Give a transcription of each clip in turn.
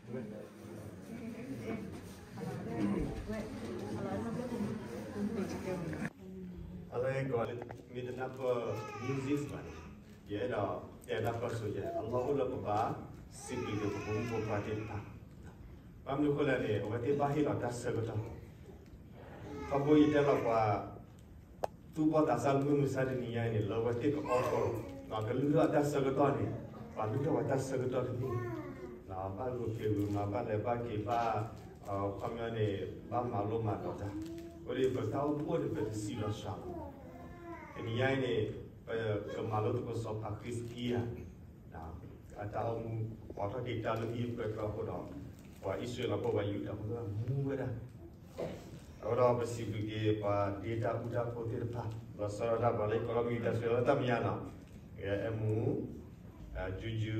အလၢကီး မ့ၢ်တနၢ်ပၢၢ် music ဘၣ်န့ၣ်, ယအဲၣ်ဒိးတဲတၢ်ပၢၢ်ဆၢယဲ အလီၢ်အိၣ်လၢပဘၣ်စံးဘျုးက့ၤပဖိမုၣ်ဖိခွါသ့ၣ်တဖၣ်, ဘၣ်မနုၤအဃိလဲၣ်န့ၣ် အဝဲသ့ၣ်ဘၣ်ဟ့ၣ်လီၤတၢ်ဆၢကတီၢ်, ခီဖျိယတဲလီၤပှၤ သူၣ်ဘီၣ်သးစၢ်လၢမုၢ်မဆါတနံၤညါအံၤန့ၣ် လၢအဝဲသ့ၣ်ကအီၣ်ဃီ, ကလုၢ်ထီၣ်အတၢ်ဆၢကတီၢ်န့ၣ် ပှၤလုၢ်ထီၣ်ပှၤတၢ်ဆၢကတီၢ်တမံၤ, ဘၣ်ဂုာ်က့ၤဂုာ်မၤ ဘၣ်လဲၤဘၣ်က့ၤဘၣ်, ခီပညီန့ၣ် ဘၣ်မၤလိမၤဒိးတၢ်, အဃိန့ၣ် ပတၢ်အိၣ်ဖှိၣ်န့ၣ် ပတဆံးလီၤစှၤဘၣ်. တနံၤညါအံၤန့ၣ် ပကမၤလိသကိးစီၤပၤ Christian အတၢ်အိၣ်မူ ပိာ်ထီၣ်က့ၤတၢ်လၢဟံၣ်အပၢၢ်အဃိဒီး ပှၤအံၣ်စရ့လးဖိ ပှၤယူဒၤဖိ မူဝဲဒၣ်, အဃိဒီးပစံးဘျုးက့ၤပှၤဒ့တၢ်အူတၢ်ဖိသ့ၣ်တဖၣ်, လီၤဆီဒၣ်တၢ်ပှၤလၢယကိးထီၣ်မံၤတၢ်ဆှၢလၢတၢ်မဲာ်ညါနီၤ, အဲၣ်မူ, ကၠူကၠူ,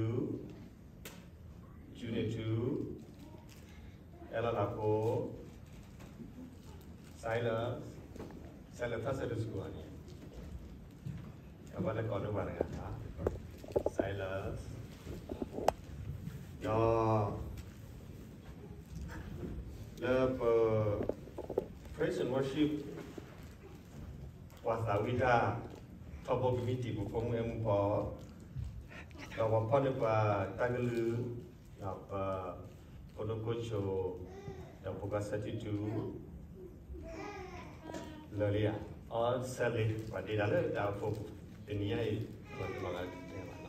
ကၠူန့ၣ်ထူ, အဲၣ်လီၤလၤဖိ, Silas, Silas တၢ်ဆၢဒိၣ်စကိးန့ၣ် အဝဲလၢကိးန့ၢ်ပှၤတဂၤ, Silas, ဒီး လၢပ Praise and Worship ပှၤသးဝံၣ်တၢ်ထီဘိကမံးတံာ် ပဖိမုၣ်အဲၣ်မူဖီ, ဒီးပှၤဖီၣ်န့ၢ်ပှၤတၢ်ကလုၢ်, ဒီးပ ဖိဒိၣ်ခိၣ်ဆိ, ဒီးဖိခွါဆၢထံထူ, လၢလံဧါ, အီစဲလ့ ပှၤဒ့တၢ်လၢတၢ်အိၣ်ဖှိၣ်ပူၤ, တနံၤညါအံၤ ပှၤတလီၤဂာ်တတဲဘၣ်လီၤ.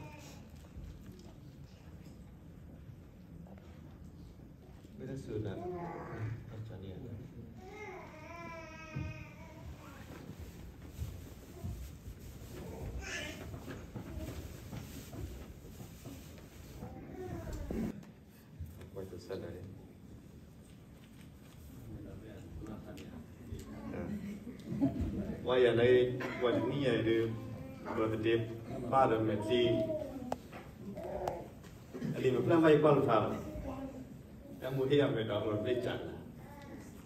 ဝဲဒၣ်စူၤနၤ, ပှၤယၤန့ၣ် ပှၤတနံၣ်ညါအံၤဒီး ပှၤတတဲဘၣ်ဒီးမဲာ်ထံ အလံာ်မဲာ်ဖျၢၣ်ဘၣ်ယကွၢ်လိာ်သးလီၤ, တၢ်မူဟ့ၣ်အမဲာ်ဒီး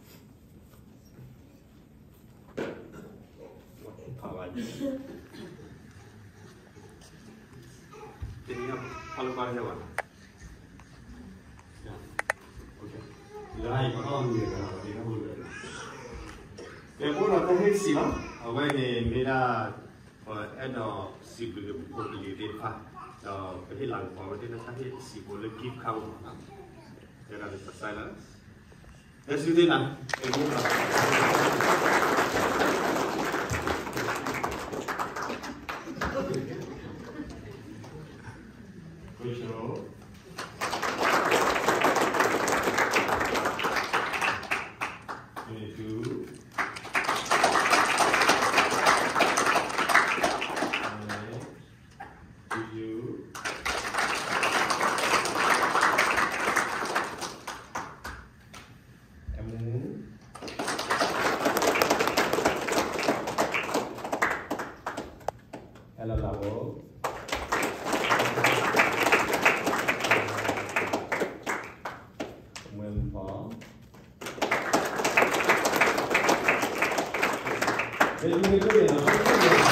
အီၤဘ့ၣ်ကၢ်လီၤ. ဖးဝါ, တနံၤအံၤ ဖးလိာ်ကွၢ်တဘၣ်, လၢအံၤပှၤအီၣ်မ့ၤလီၤ, ပှၤဒ့တၢ်ဖိလၢာ်, ကဲ ပအိၣ်ဒီးတၢ်ဟ့ၣ်တဆံးလီၤ. အဝဲန့ၣ်မ့ၢ်ဒၣ် ပအဲၣ်ဒိးစံးဘျုးက့ၤပဖိပလံၤသ့ၣ်တဖၣ်, ဒီးပဟ့ၣ်လၤကပီၤဝဲသ့ၣ်လၢတၢ်ဟ့ၣ်တဆံးဖိလၢ gift card အပူၤလီၤ. တဲဒၣ်လၢ Silas လၢစုသ့ၣ်နၤ, ကိဆိ, ကၠူန့ၣ်ထူ, ကၠူကၠူ, အဲၣ်မူ, အဲၣ်လီၤလၤဖိ, မွဲမုၣ်ဖီ, မ့ၢ်မ့ၢ်မ့ၢ်မ့ၢ်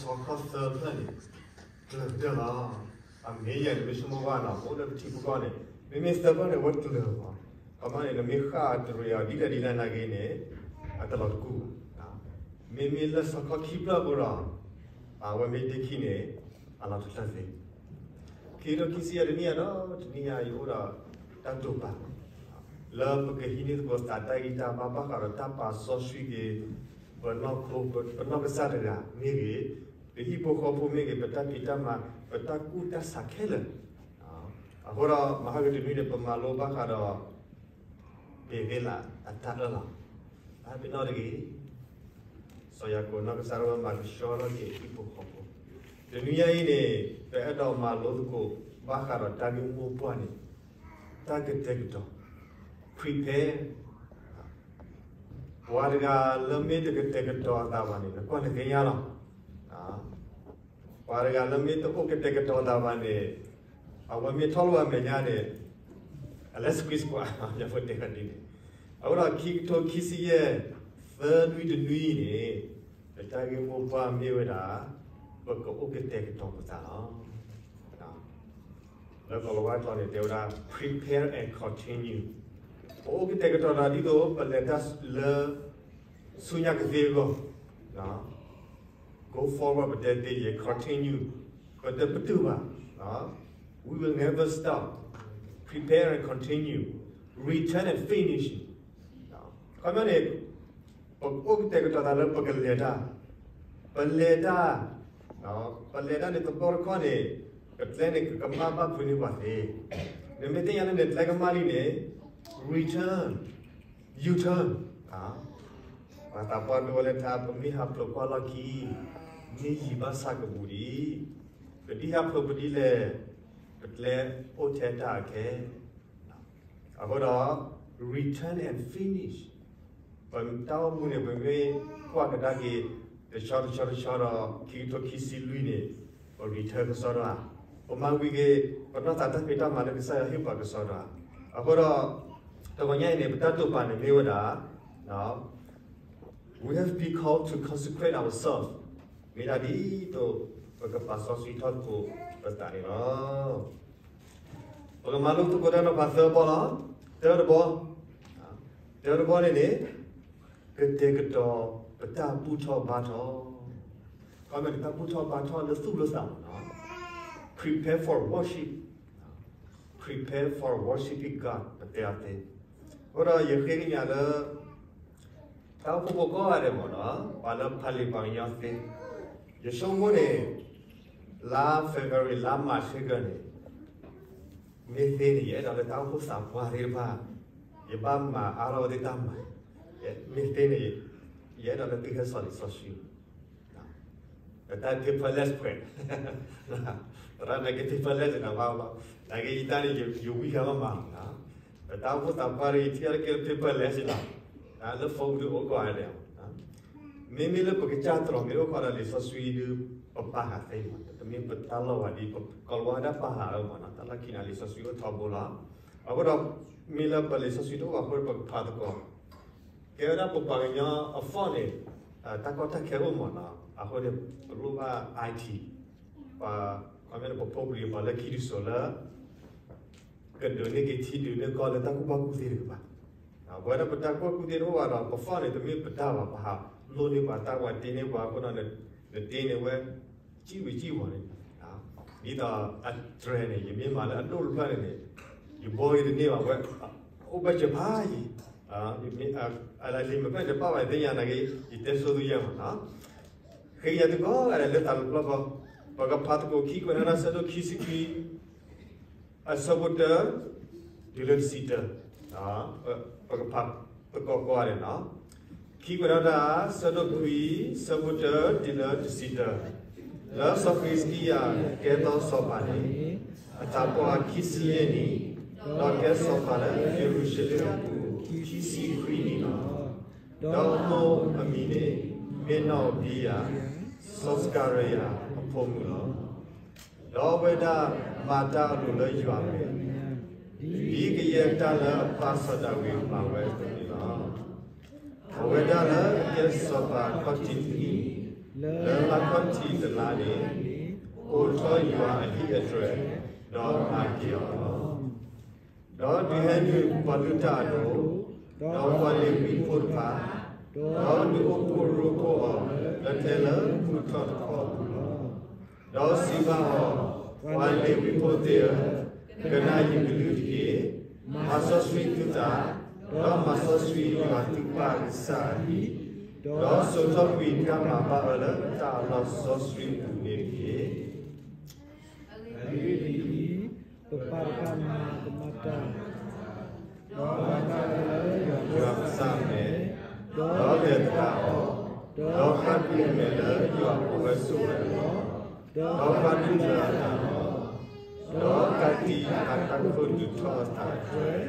လံာ်စီၤခီသၢဖျၢၣ်န့ၣ် ကျၢၤကတၢၢ်လီၤ. အမ့ၢ်ယဲၢ်န့ၣ် မ့ၢ်ဆိကမိၣ်ဘၣ်နီၤ ပအိၣ်လၢပထံပကီၢ်န့ၣ် မ့မ့ၢ်သၢဖျၢၣ်န့ၣ် အဝဲကျၢၤလီၤ. ခီမီန့ၣ် နမ့ၢ်ဃၣ်တရံးအီၤဒ်လဲၣ်ဒ်လဲၣ်နာ်က့န့ၣ် အတလီၤတကူၣ်ဘၣ်. မ့မ့ၢ်လၢစီၤခီခံဖျၢၣ်အဃိဒီး အဝဲမ့ၢ်ဒ့ခံန့ၣ် အလီၤတတၢၢ်သ့ ခံကထိခံဆံယဲၢ်တနံၣ်အံၤဒီး တနံၣ်အံၤယအိၣ်ဒီးတၢ်တိာ်ပာ် လၢပကဟံးန့ၢ်သကိးသးတၢ်ဂံၢ်တၢ်ဘါဘၣ်ဃးဒီးတၢ်ပာ်စီဆှံက့ၤ ပနီၢ်ခိ ပနီၢ်ကစၢ်တဂၤမ့ၢ်ဂ့ၤ, ပဟံၣ်ဖိဃီဖိမ့ၢ်ဂ့ၤ, ပတၢ်ဖံးတၢ်မၤ, ပတၢ်ကူၣ်တၢ်ဆးခဲလၢာ်. အဃိဒီးမဟါကတနွံန့ၣ် ပမၤလိဘၣ်ဃးဒီး ပ့ၤသ့လးအတၢ်အၢၣ်လီၤ အါပ့ၤနီၣ်တဂ့ၤ စီၤယၤကိာ်နီၢ်ကစၢ်ဒၣ်ဝဲမၤကဆှီထီၣ်က့ၤဟံၣ်ဖိဃီဖိ. တနွံညါအံၤန့ၣ် ပအဲၣ်ဒိးမၤလိသကိးဘၣ်ဃးဒီးတၢ်ဂ့ၢ်မိၢ်ပှၢ်န့ၣ် တၢ်ကတဲာ်ကတီၤ prepare ပှၤတဂၤလၢမ့ၢ်တကတဲာ်ကတီၤအသးဘၣ်န့ၣ် နကွၢ်နသ့ၣ်ညါလီၤ. ပှၤတဂၤလၢမ့ၢ်တအိၣ်ကတဲာ်ကတီၤသးဘၣ်န့ၣ် အဝဲမ့ၢ်ထီၣ်လီၤအမဲာ်ညါန့ၣ် အလဲၤ squeeze ကွၢ် ယဖိတဲဒ်န့ၣ်. အဃိဒီးခံကထိခံဆံယဲၢ် သၢနွံတနွံအံၤန့ၣ် ပတၢ်ဂ့ၢ်မိၢ်ပှၢ်မ့ၢ်ဝဲဒၣ် ပကအိၣ်ကတဲာ်ကတီၤပသးလီၤ. လၢကီၢ်လၤဝါကျိာ်န့ၣ် တဲဝဲဒၣ် prepare and continue ပအိၣ်ကတဲာ်ကတီၤသးဒ်သိး ပလဲၤတၢ်လၢ ဆူညါကသ့အဂီၢ် go forward ပတဲသ့ယဲ continue ပတပတုာ်ဘၣ် we will never stop, prepare and continue, return and finish. ခီမီန့ၣ် ပအိၣ်ကတဲာ်ကတီၤသးလၢပကလဲၤတၢ် ပလဲၤတၢ် ပလဲၤတၢ်န့ၣ် တဘျီတခီၣ်န့ၣ် ပကျဲန့ၣ် ကကမၣ်ဘၣ်ဖုးန့ၢ်ပှၤသ့. နမ့ၢ်သ့ၣ်ညါလၢနကျဲကမၣ်လံန့ၣ် return, U-turn ပှၤသးပှၢ်ဒိဝဲလၢထါ ပမ့ၢ်ဟးဖျိးကွၢ်လီၢ်ခံ မ့ၢ်ယံၤဘၣ်ဆၣ်ကပူၤဒံး ပဒ်ဟးဖျိးပဒ်လဲၣ် ပကျဲအိၣ်ထဲတၢ်အခဲ အဃိဒီး return and finish ပတၢ်အိၣ်မူန့ၣ် ပမ့ၢ်ကွၢ်ကဒါက့ၤ တဆီတဆီတဆီဒီး ခံကထိခံဆံလွံၢ်န့ၣ် ပ return ကစီဒီဧါ, ပမၤဝံၤက့ၤ ပနီၢ်သးတၢ်ဖံးတၢ်မၤလၢကစၢ်ယွၤဟ့ၣ်ပှၤကစီဒီဧါ. အဃိဒီး တဂီၤညါအံၤန့ၣ် ပတၢ်တိာ်ပာ်န့ၣ်မ့ၢ်ဝဲဒၣ် We have been called to consecrate ourselves မ့ၢ်ဒၣ်ဒ်သိး ပကပာ်စီဆှံထီၣ်သကိးပသးန့ၣ်လီၤ. ပကမၤလိသကိးတၢ်နီၤဖးသၢဘီလီၤ. တၢတဘီ, တၢတဘီန့ၣ်န့ၣ် ကတဲာ်ကတီၤပတၢ်ဘူၣ်ထီၣ်ဘါထီၣ်, ခီမ့ၢ်တၢ်ဘူၣ်ထီၣ်ဘါထီၣ်လၢသူၣ်လၢသးမးနီၤ, prepare for worship, prepare for worshiping God ပတဲအီၤသ့. အဃိဒီးယဃ့ကညးလၢ တၢ်အိၣ်ဖှိၣ်ဖိကိးဂၤဒဲးမးနီၤ, ပှၤလၢဖးလံာ်ပှၤကညီသ့, ယဆိကမိၣ်န့ၣ် လါ February လါ March ဆ့ကၢန့ၣ် မ့ၢ်သ့န့ၣ် ယအဲၣ်ဒိးလၢတၢ်အိၣ်ဖှိၣ်သးပှၢ်သ့ၣ်တဖၣ် ယဘၣ်မၤအါထီၣ်ဝဲသ့ၣ်တၢ်မၤ, မ့ၢ်သ့န့ၣ် ယအဲၣ်ဒိးလၢသုဟဲစိာ်လံာ်စီဆှံ ပတၢ် paperless ဖဲ သရၣ်နာ်က့ paperless န့ၣ်ဘၣ်လီၤ, နာ်က့ယတၢ်န့ၣ် ယဝံဟဲဘၣ်မးလီၤ, ပတၢ်အိၣ်ဖှိၣ်သးပှၢ်ဒီး ယထံၣ်အါတက့ၢ်လၢ paperless လီၤ, လၢ phone ဒုးအိၣ်ကိးဂၤဒဲး, မ့မ့ၢ်လၢပကစၢ်တြီၤမ့ၢ်အိၣ်ခိးဒီးလံာ်စီဆှံဒုး ပပာ်ဃာ်သ့မး, တမ့ၢ်ပတၢ်လီၢ်ဝဲဒ် ပကီၢ်လၤဝါဒၣ်ပာ်ဃာ်အီၤမးနီၤ, တၢ်လီၢ်ခံန့ၣ် လံာ်စီဆှံအိၣ်ထီဘိလီၤ. အဃိဒီး မ့ၢ်လၢပလံာ်စီဆှံတအိၣ်ဘၣ်အဃိ ပကဖးသကိး ကဲဝဲဒၣ်ပပှၤကညီအ phone န့ၣ် တၢ်ကီတၢ်ခဲအိၣ်မးနီၤ, အဃိန့ၣ် ပလိၣ်ဘၣ် IT, ပှၤ ခီမ့ၢ်န့ၣ် ပဖိပလံၤပှၤလၢခံတစိၤလၢ ကဒုးန့ၢ်က့ၤထံဒုးန့ၢ်ကီၢ်လၢတၢ်ကူၣ်ဘၣ်ကူၣ်သ့တကပၤ, ပဝဲဒၣ်ပတၢ်ကူၣ်ဘၣ်ကူၣ်သ့တအိၣ်ဘၣ်ဒီး ပ phone န့ၣ် တမ့ၢ်ပတၢ်ဘၣ်, ပဟးလိၣ်န့ၢ်ပှၤတၢ် ပှၤတ့န့ၢ်ပှၤအဃိဒီး နတ့န့ၢ်ဝဲ စံၣ်ဝံၤစံၣ်ဝီၤန့ၣ်, ဒ်သိးအတြဲၤန့ၣ် ယမ့ၢ်မၤလၢအဒိၣ်တဖျၢၣ်န့ၣ်န့ၣ် ယဘှီဂ့ၤတန့ၢ်ဘၣ်ဝဲ, အိၣ်ဘၣ်စၢၤဖးယံၤ, အလံာ်မ့ၢ်ဖျၢၣ်န့ၣ် တဘၣ်ဘၣ်သ့ၣ်ညါနာ်က့ ယတဲဆိသုယဲၢ်မးနီၤ, ဃ့ကညးသုကိးဂၤဒဲးလၢတၢ်လီၢ်ဖျီဃီ, ပကဖးသကိးခံကွဲးနီၣ်တၢ်ဆၢဒိၣ်ခံဆံခွံ အဆၢဖိတၢ တုၤလၢတဆံတၢ, ပကဖးသကိးကိးဂၤဒဲးနီၤ, ခံကွဲးနီၣ်တၢ် ဆၢဒိၣ်ခွံ ဆၢဖိတၢ တုၤလၢတဆံတၢ, လၢစီၤဟံးစကံယၤကဲထီၣ်စီၤပၤန့ၣ် အသးပှၢ်ခံဆံယဲၢ်နံၣ်, ဒီးကဲစီၤပၤလၢယရူၤၡလ့ၣ်အပူၤ ခံဆံခွံနံၣ်လီၤ. ဒီးအမိၢ်အမံၤန့ၣ် မ့ၢ်နီၣ်အဘံယၤ, စီၤစကၤရယၤအဖိမုၣ်လီၤ. ဒီးအဝဲဒၣ်မၤတၢ်အလိၤလၢယွၤအမဲာ်ညါ, ဒ်ကယဲၢ်တၢ်လၢအပၢ်စီၤဒၤဝံးမၤဝဲအသိးန့ၣ်လီၤ. အဝဲဒၣ်လၢအကဲစီၤပၤခီၣ်ထံးတနံၣ်, လၢလါခီၣ်ထံးတလါန့ၣ်, ကိးထီၣ်ယွၤအဟံၣ်အတြဲၤ, ဒီးမၤက့ၤအီၤလီၤ. ဒီးဒုးဟဲနုာ်ပှၤလုၢ်တၢ်အဒိၣ်, ဒီးပှၤလ့ၤဝံဖိတဖၣ်, ဒီးဒုးအိၣ်ဖှိၣ်ရိဖှိၣ်အီၤလၢကျဲလၢမုၢ်ထီၣ်တခီအပူၤလီၤ. ဒီးစံးဘၣ်အီၤ, ပှၤလ့ၤဝံဖိသ့ၣ်ဧၢ, ကနၣ်ယကလုၢ်တက့ၢ်. မၤစီဆှံသုသး, ဒီးမၤစီဆှံယွၤသုပၢ်ကစၢ်အဟံၣ်, ဒီးစိာ်ထီၣ်ကွံာ်တၢ်မၤဘၣ်အၢလၢတၢ်အလီၢ်စီဆှံပူၤန့ၣ်တက့ၢ်. အဂ့ၢ်ဒ်အံၤ, ပပၢ်တဖၣ်မၤကမၣ်တၢ်, ဒီးမၤတၢ်လၢယွၤကစၢ်မဲာ်, ဒီးလဲၤသဒၣ်အီၤ, ဒီးဃၣ်ကွံာ်အမဲာ်လၢယွၤဖိဝဲဆိးဝဲလီၤ. ဒီးပာ်ဒူၣ်လၢအသးလီၤ. ဒီးကးတံာ်အတၢ်ခိၣ်ဒုးထီၣ်အသးတဖၣ်,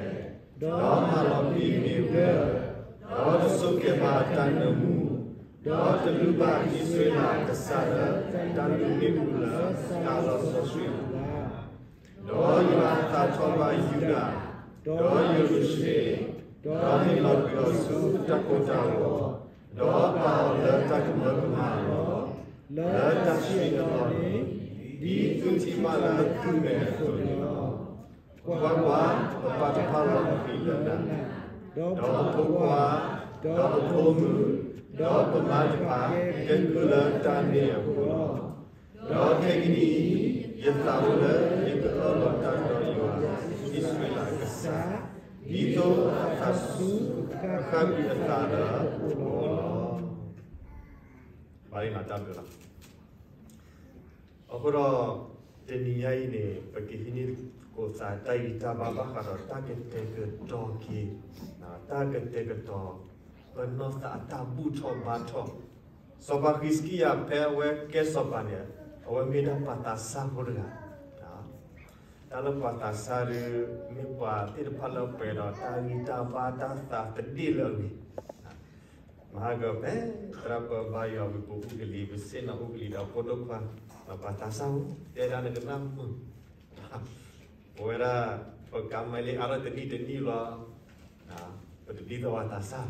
ဒီးမၤလီၤပံာ်မ့ၣ်အူလၢ, ဒီးတဆိးကဲဘၣ်တၢ်နၢမူ, ဒီးတလုၢ်ဘၣ်အံၣ်စရ့လးအကစၢ်လၢတၢ်လုၢ်မ့ၣ်အူလၢတၢ်လီၢ်စီဆှံပူၤဘၣ်. ဒီးယွၤအသးထီၣ်ဘၣ်ယူဒၤ, ဒီးယရူၤၡလ့ၣ်, ဒီးဟ့ၣ်လီၤကွံာ်အီၤဆူတၢ်ကိၢ်တၢ်ဂီၤ, ဒီးပာ်အီၤလၢတၢ်ကမၢကမၣ်အလီၢ်, လၢတၢ်ဆံးအလီၢ်န့ၣ်, ဒ်သုထံၣ်ဘၣ်လၢသုမဲာ်အသိးန့ၣ်လီၤ. ကွၢ်ကွၢ်, ပပၢ်တဖၣ်လီၤပှီၢ်လၢနး, ဒီးပဖိခွါ, ဒီးပဖိမုၣ်, ဒီးပမါတဖၣ် ကဲကုၢ်လၢတၢ်န့ၣ်အဃိလီၤ. ဒီးခဲကနံၣ်အံၤ, ယသးအိၣ်လၢယကအၢၣ်လီၤတၢ်ဒီးယွၤအံၣ်စရ့လးအကစၢ်, ဒ်သိးအသးဆူကဃၣ်ကွံာ်အသးလၢအအိၣ်လီၤ. ဘၣ်လံနီၤ တၢ်ဘျုးလီၤ. အဃိဒီး တနံၤညါအံၤန့ၣ် ပကဟံးန့ၢ်သကိးသးတၢ်ဂံၢ်တၢ်ဘါဘၣ်ဃးဒီးတၢ်ကတဲာ်ကတီၤက့ၤ, တၢ်ကတဲာ်ကတီၤ ပနီၢ်သးအတၢ်ဘူၣ်ထီၣ်ဘါထီၣ်, စီၤပၤဟံးစကံယၤဖဲအဝဲကဲစီၤပၤန့ၣ် အဝဲမ့ၢ်ဒၣ်ပှၤသးစၢ်ဖိတဂၤ တၢ်လၢပှၤသးစၢ်ဒီး မ့ၢ်ပှၤသ့ၣ်တဖၣ်လၢပှဲၤဒီးတၢ်ဂံၢ်တၢ်ဘါတၢ်သးသဒ့ၣ်လၢအဂ့ၤ, မဟါကဖဲ သရၣ်ပၢဘါယွၤဝံၤပအိၣ်ကလံၤ ပဆ့ၣ်နီၤအိၣ်ကလံၤဒီးဖိဒိၣ်ခွါ, ဒီးပှၤသးစၢ်ဧၢ, တဲဒၣ်နကနၣ်မုာ်, ပဝဲဒၣ် ပကၤမၤလံအါထီၣ်တနံၣ်တနံၣ်လီၤ, ပတဒ်သိးပှၤသးစၢ်,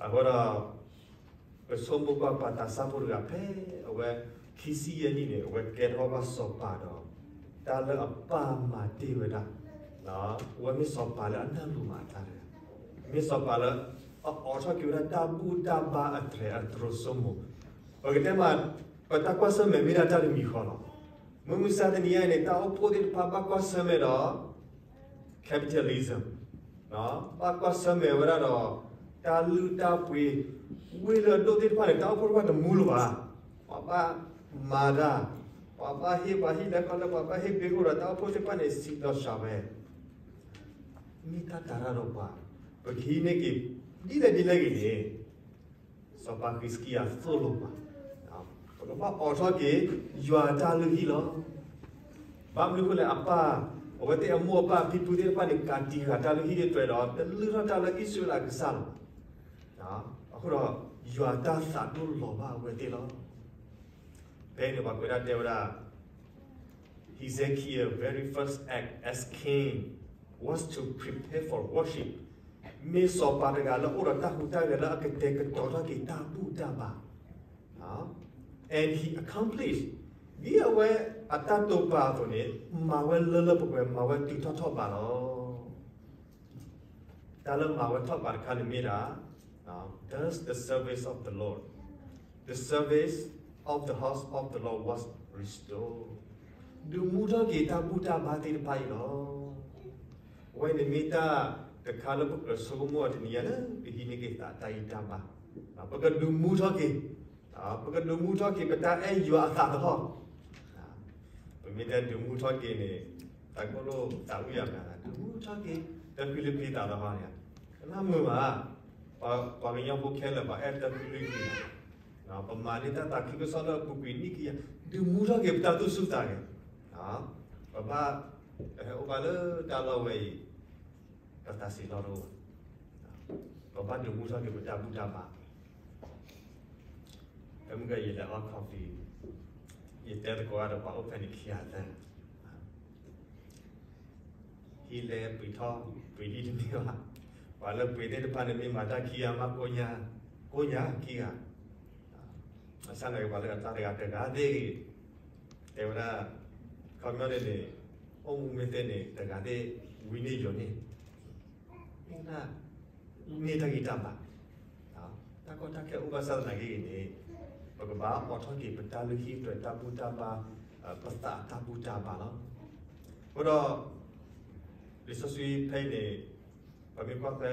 အဃိဒီး ပဆိကမိၣ်ကွၢ်ပှၤသးစၢ်ဖိတဂၤဖဲအဝဲ ခံဆံယဲၢ်နံၣ်န့ၣ် အဝဲကဲထီၣ်ဘၣ်စီၤပၤဒီး တၢ်လၢအပၢ်မၤတ့ၢ်ဝဲဒၣ်, အဝဲမ့ၢ်စီၤပၤလၢအနၢ်လိၤမးတၢ်တဂၤ, မ့ၢ်စီၤပၤလၢအအိးထီၣ်က့ၤဝဲဒၣ်တၢ်ဘူၣ်တၢ်ဘါအတြဲၤအတြိၤစိမိၤ, ပကတဲမး ပတၢ်ကွၢ်ဆၢၣ်မဲာ်မ့ၢ်ဒၣ်တၢ်တမံၤဃီလီၤ. မုၢ်မဆါတနံၤညါအံၤန့ၣ် တၢ်အိၣ်ဖှိၣ်သ့ၣ်တဖၣ်ဘၣ်ကွၢ်ဆၢၣ်မဲာ်ဒီး capitalism, ဘၣ်ကွၢ်ဆၢၣ်မဲာ်ဝဲဒၣ်ဒီး တၢ်လုၢ်တၢ်ပှ့ၤ, ဝ့ၢ်လၢအဒိၣ်သ့ၣ်တဖၣ်န့ၣ် တၢ်အိၣ်ဖှိၣ်တဖၣ်တမူလၢၤဘၣ်. ပှၤဘၣ်မၤတၢ်, ပှၤဘၣ်ဟ့ၣ်ပှၤဟံၣ်လဲခီလဲ ပှၤဘၣ်ဟ့ၣ်ဘ့အိၣ်ဒီး တၢ်အိၣ်ဖှိၣ်သ့ၣ်တဖၣ်န့ၣ် စံးဒီးစှၤဝဲ, မ့ၢ်တၢ်တၤတၢ်ဒီးပှၤ, ပကဟံးန့ၢ်က့ၤ ဒ်လဲၣ်ဒ်လဲၣ်ဂ့ၤန့ၣ် စီၤပၤဟံးစကံယၤသိၣ်လိပှၤ, ပကဘၣ်အိးထီၣ်က့ၤ ယွၤတၢ်လုၢ်ဟံၣ်လီၤ. ဘၣ်မနုၤအဃိလဲၣ် အပၢ်, အဝဲသ့ၣ်အမိၢ်အပၢ်အဖံဖုသ့ၣ်တဖၣ်န့ၣ် ကးတံာ်ဃာ်တၢ်လုၢ်ဟံၣ်အတြဲၤဒီး တလုၢ်ထီၣ်တၢ်လၢအံၣ်စရ့လးအကစၢ်လီၤ. အဃိဒီး ယွၤတၢ်သးဒိၣ်လီၤဘၣ်အဝဲသ့ၣ်လီၤ. ဖဲန့ၣ်ပှၤကွဲးဒၣ်တဲဝဲဒၣ် Hezekiah very first act as king was to prepare for worship. မ့ၢ်စီၤပၤတဂၤလၢအိၣ်ဒီးတၢ်ဟူးတၢ်ဂဲၤလၢအကတဲာ်ကတီၤထီၣ်က့ၤတၢ်ဘူၣ်တၢ်ဘါ, and he accomplished, ဒ်အဝဲအတၢ်တိာ်ပာ်အသိးန့ၣ် မၤဝဲလၢလၢပှဲၤပှဲၤ မၤဝဲတုၤထီၣ်ထီၣ်ဘးလီၤ. တၢ်လၢမၤဝဲထီၣ်ဘးတခါန့ၣ်မ့ၢ်ဒၣ် thus the service of the Lord, the service of the house of the Lord was restored. ဒုးမူထီၣ်က့ၤတၢ်ဘူၣ်တၢ်ဘါသ့ၣ်တဖၣ်အံၤလီၤ. အဝဲန့ၣ်မ့ၢ်တၢ်တခါလၢပကြၢးဆိကမိၣ်အီၤတနံၤညါလၢ ပဟံးန့ၢ်က့ၤသးတၢ်ဂံၢ်တၢ်ဘါ, ပကဒုးမူထီၣ်က့ၤ ပကဒုးမူထီၣ်က့ၤ ပတၢ်အဲၣ်ယွၤအသးသဟီၣ်, ပမ့ၢ်တဲဒုးမူထီၣ်က့ၤန့ၣ် တၢ်ကိၣ်လိၣ်သးဝံၣ်အဂၤ ဒုးမူထီၣ်က့ၤ တၢ်ဃံလၢပျံၤသးသဟီၣ်န့ၣ်, ကနၣ်မုာ်မး, ပှၤကညီဖိခဲလၢာ် ပှၤအဲၣ်တၢ်ဃံလၢပျံၤ, ပမၤန့ၢ်တၢ်သးခုကစီၣ်လၢအပူၤကွံာ်နံၣ်ခံကယၤ, ဒုးမူထီၣ်က့ၤပတၢ်သူၣ်ဆူၣ်သးဂဲၤ, ပဘၣ် ပဟဲအိၣ်ဘၣ်လၢတၢ်လီၢ်ဝဲအံၤ ပသးစံးလီၤတအိၣ်ဘၣ်. ပဘၣ်ဒုးမူထီၣ်က့ၤပတၢ်ဘူၣ်တၢ်ဘါ. ဖဲမုၢ်ကယလဲၤအီ coffee, ယတဲသကိးဒီးပှၤအိၣ်ဖဲန့ၣ်ခံဂၤသၢဂၤ, ဟံးလဲၤပှ့ၤထီၣ်ပှ့ၤဟံၣ်တန့ၢ်ဘၣ်. ပှၤလၢပှ့ၤသ့ၣ်တဖၣ်န့ၣ် မ့ၢ်မၤတၢ်ခံဂၤမး ကိညါ, ကိညါခံဂၤ. ဘၣ်ဆၣ်သနာ်က့ ပှၤလၢအသးတဂၤတဂၤသ့ၣ်ဂ့ၤ, တဲဝဲဒၣ်, ခီပညီန့ၣ်န့ၣ်, အိၣ်မူမ့ၢ်သ့န့ၣ် တဂၤသ့ၣ်ဝံၤန့ၢ်ယိာ်န့ၣ်, မ့ၢ်ဒၣ်, မ့ၢ်တၢ်ဂံၢ်တၢ်ဘါ, တၢ်ကီတၢ်ခဲအိၣ်ဘၣ်ဆၣ်သနာ်က့ဂ့ၤန့ၣ်, ပကဘၣ်အိးထီၣ်က့ၤပတၢ်လုၢ်ဟံၣ်အတၢ်ဘူၣ်တၢ်ဘါ, ပသးအတၢ်ဘူၣ်တၢ်ဘါလီၤ. အဃိဒီး လံာ်စီဆှံဖဲအံၤန့ၣ်, ပမ့ၢ်ကွၢ်ဖဲ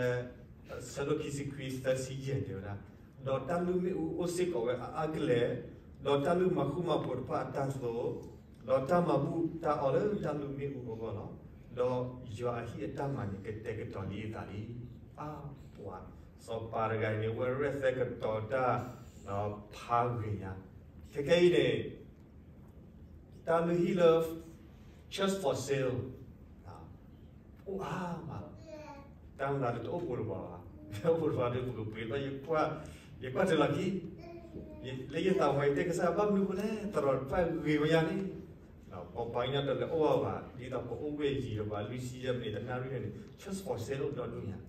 ဆၢဒိၣ်ခံဆံခွံ သၢဆံယဲၢ်တဲဝဲဒၣ်, ဒီးတၢ်လုၢ်မ့ၣ်အူအိၣ်စ့ၢ်ကီးဝဲအါအါကလဲာ်, ဒီးတၢ်လုၢ်မၤဃူမၤဖိးတဖၣ်အတၢ်သိၣ်, ဒီးတၢ်မၤဘူၣ်တၢ်အီလၢတၢ်လုၢ်မ့ၣ်အူအဂီၢ်လီၤ. ဒီးယွၤအဟံၣ်အတၢ်မၤန့ၣ် ကတဲာ်ကတီၤဒ်အသးလံ. အါ, ပှၤ, စီၤပၤတဂၤအံၤန့ၣ် ဝဲရဲၣ်သဲကတီၤတၢ်, ဖးဂ့ၤညါ, ခဲခဲအံၤန့ၣ် တၢ်လုၢ်ဟံၣ်လၢ just for sale အိၣ်အါမးလီၤ. တၢ်မၤလၢတအိၣ်ပူၤတပၤဘၣ်, တအိၣ်ပူၤတပၤဒီး ပကပှ့ၤဘၣ်, ယကွၢ်တလီၢ်ခံ, လၢယသးဝဲယတဲကစၢ်ယွၤ ဘၣ်မနုၤအဃိလဲၣ်, သရိာ်တဖၣ်ဂ့ၤဝဲယၤန့ၣ်, ပပှၤကညီတလၢအိၣ်ဘၣ်, ဒ်သိးပအိၣ်ဝဲယံာ်ဒီးပှၤလွံၢ်ဆံယဲၢ်မံးနံးတနၣ်ရံၣ်န့ၣ် just for sale ဒီဒူၣ်ညါ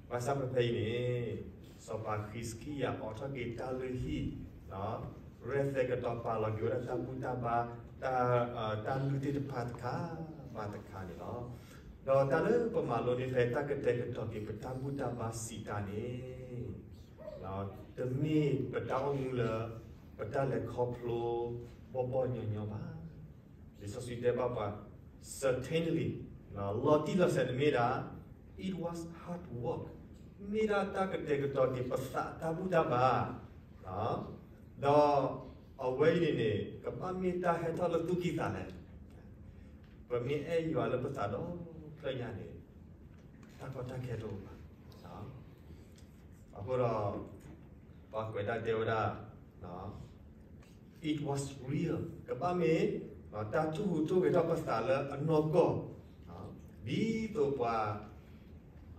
ဘၣ်ဆၣ်ဖဲဖဲအံၤန့ၣ်, စီၤပၤဟံးစကံယၤအိးထီၣ်က့ၤတၢ်လုၢ်ဟံၣ်, ရဲၣ်သဲကတီၤပာ်လီၤက့ၤဝဲဒၣ်တၢ်ဘူၣ်တၢ်ဘါ, တၢ်, တၢ်လုၢ်သ့ၣ်တဖၣ်တခါဘၣ်တခါန့ၣ်လီၤ. ဒီးတၢ်လၢပမၤလိန့ၢ်ဖဲတၢ်ကတဲာ်ကတီၤက့ၤပတၢ်ဘူၣ်တၢ်ဘါစံးတၢ်န့ၣ်, တမ့ၢ်ပတၢ်အိၣ်မူလၢ ပတၢ်လဲၤခီဖျိ ဘီၣ်ဘီၣ်ညီညီဘၣ်. လံာ်စီဆှံတဲဘၣ်ပှၤ, certainly, လီၤတံၢ်လီၤဆဲးတမ့ၢ်ဒၣ်, it was hard work, မ့ၢ်ဒၣ်တၢ်ကတဲာ်ကတီၤက့ၤပသးတၢ်ဘူၣ်တၢ်ဘါ, ဒီးအဝဲအံၤန့ၣ်န့ၣ် ကဘၣ်မ့ၢ်တၢ်ဟဲထီၣ်လၢသူၣ်ကံၢ်သးလဲ, ပမ့ၢ်အဲၣ်ယွၤလၢပသးဒီဖျၢၣ်ညါန့ၣ်, တၢ်ကီတၢ်ခဲတအိၣ်ဘၣ်. အဃိဒီး, ပှၤကွဲးဒၣ်တဲဝဲဒၣ်, it was real, ကဘၣ်မ့ၢ်, တၢ်ထူၣ်ဟူးထူၣ်ဂဲၤထီၣ်ပသးလၢအနီၢ်ကီၢ်, ဒ်သိးပှၤ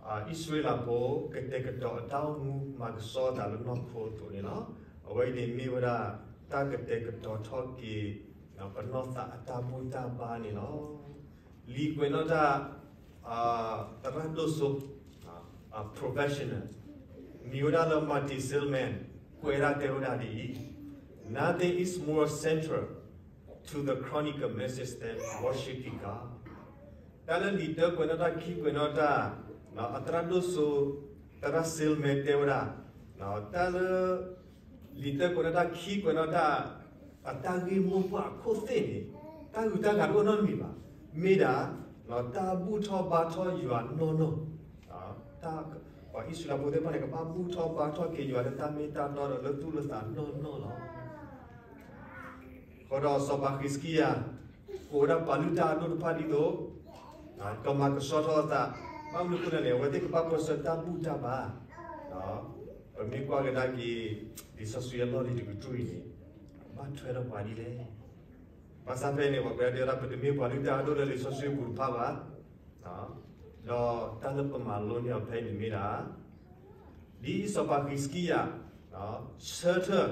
အံၣ်စရ့လးဖိ ကတဲာ်ကတီၤအတၢ်အိၣ်မူမၤကဆှီသးလၢနီၢ်ခိအသိးန့ၣ်လီၤ. အဝဲအံၤန့ၣ်မ့ၢ်ဝဲဒၣ် တၢ်ကတဲာ်ကတီၤထီၣ်က့ၤ ပနီၢ်သးအတၢ်ဘူၣ်တၢ်ဘါန့ၣ်လီၤ. လံာ်ကွဲးနီၣ်တၢ် သရၣ်ဒိၣ်စိ professional မံၤဝဲဒၣ်လၢ Martin Seligman ကွဲးဒၣ်တဲဝဲဒၣ်ဒ်အံၤ, nothing is more central to the chronicle message than worshiping God. တၢ်လၢလံာ်တၢကွဲးနီၣ်တၢ်ခံကွဲးနီၣ်တၢ်, အသရၣ်ဒိၣ်စိ သရၣ် Seligman တဲဝဲဒၣ်, တၢ်လၢ လံာ်တၢကွဲးနီၣ်တၢ်ခံကွဲးနီၣ်တၢ် အတၢ်ဂ့ၢ်မိၢ်ပှၢ်အခိၣ်သ့ၣ်န့ၣ်, တၢ်ဂုၤတၢ်ဂၤတအိၣ်နီတမံၤဘၣ်. မ့ၢ်ဒၣ် တၢ်ဘူၣ်ထီၣ်ဘါထီၣ်ယွၤနီၢ်နီၢ်, ပှၤအံၣ်စရ့လးဖိသ့ၣ်တဖၣ်န့ၣ် ကဘၣ်ဘူၣ်ထီၣ်ဘါထီၣ်က့ၤယွၤလၢတၢ်မ့ၢ်တၢ်တီဒီးလၢသူၣ်လၢသးနီၢ်နီၢ်လီၤ. အဃိဒီးစီၤပၤဟံးစကံယၤ ကိးဝဲဒၣ်ပှၤလုၢ်တၢ်အဒိၣ်တဖၣ်ဒ်သိး ကမၤကဆှီထီၣ်အသး, ဘၣ်မနုၤအဃိလဲၣ်န့ၣ် အဝဲသ့ၣ်ကဘၣ်ကွၢ်ဆၢတၢ်ဘူၣ်တၢ်ဘါ, ပမ့ၢ်ကွၢ်ကဒါက့ၤ လံာ်စီဆှံအလီၢ်လံၤတကတြူၢ်အံၤန့ၣ်, ဘၣ်ထွဲဒီးပှၤဒ်လဲၣ်. ဘၣ်ဆၣ်ဖဲန့ၣ် ပှၤကွဲးဒၣ်တဲဝဲဒၣ် ပတမ့ၢ်ပှၤလုၢ်တၢ်အဒိၣ်လၢလံာ်စီဆှံပူၤတဖၣ်ဘၣ်, ဒီးတၢ်လၢပမၤလိန့ၢ်အီၤဖဲအံၤန့ၣ်မ့ၢ်ဒၣ် ဒ်စီၤပၤဟံးစကံယၤ ဆၢထၢၣ်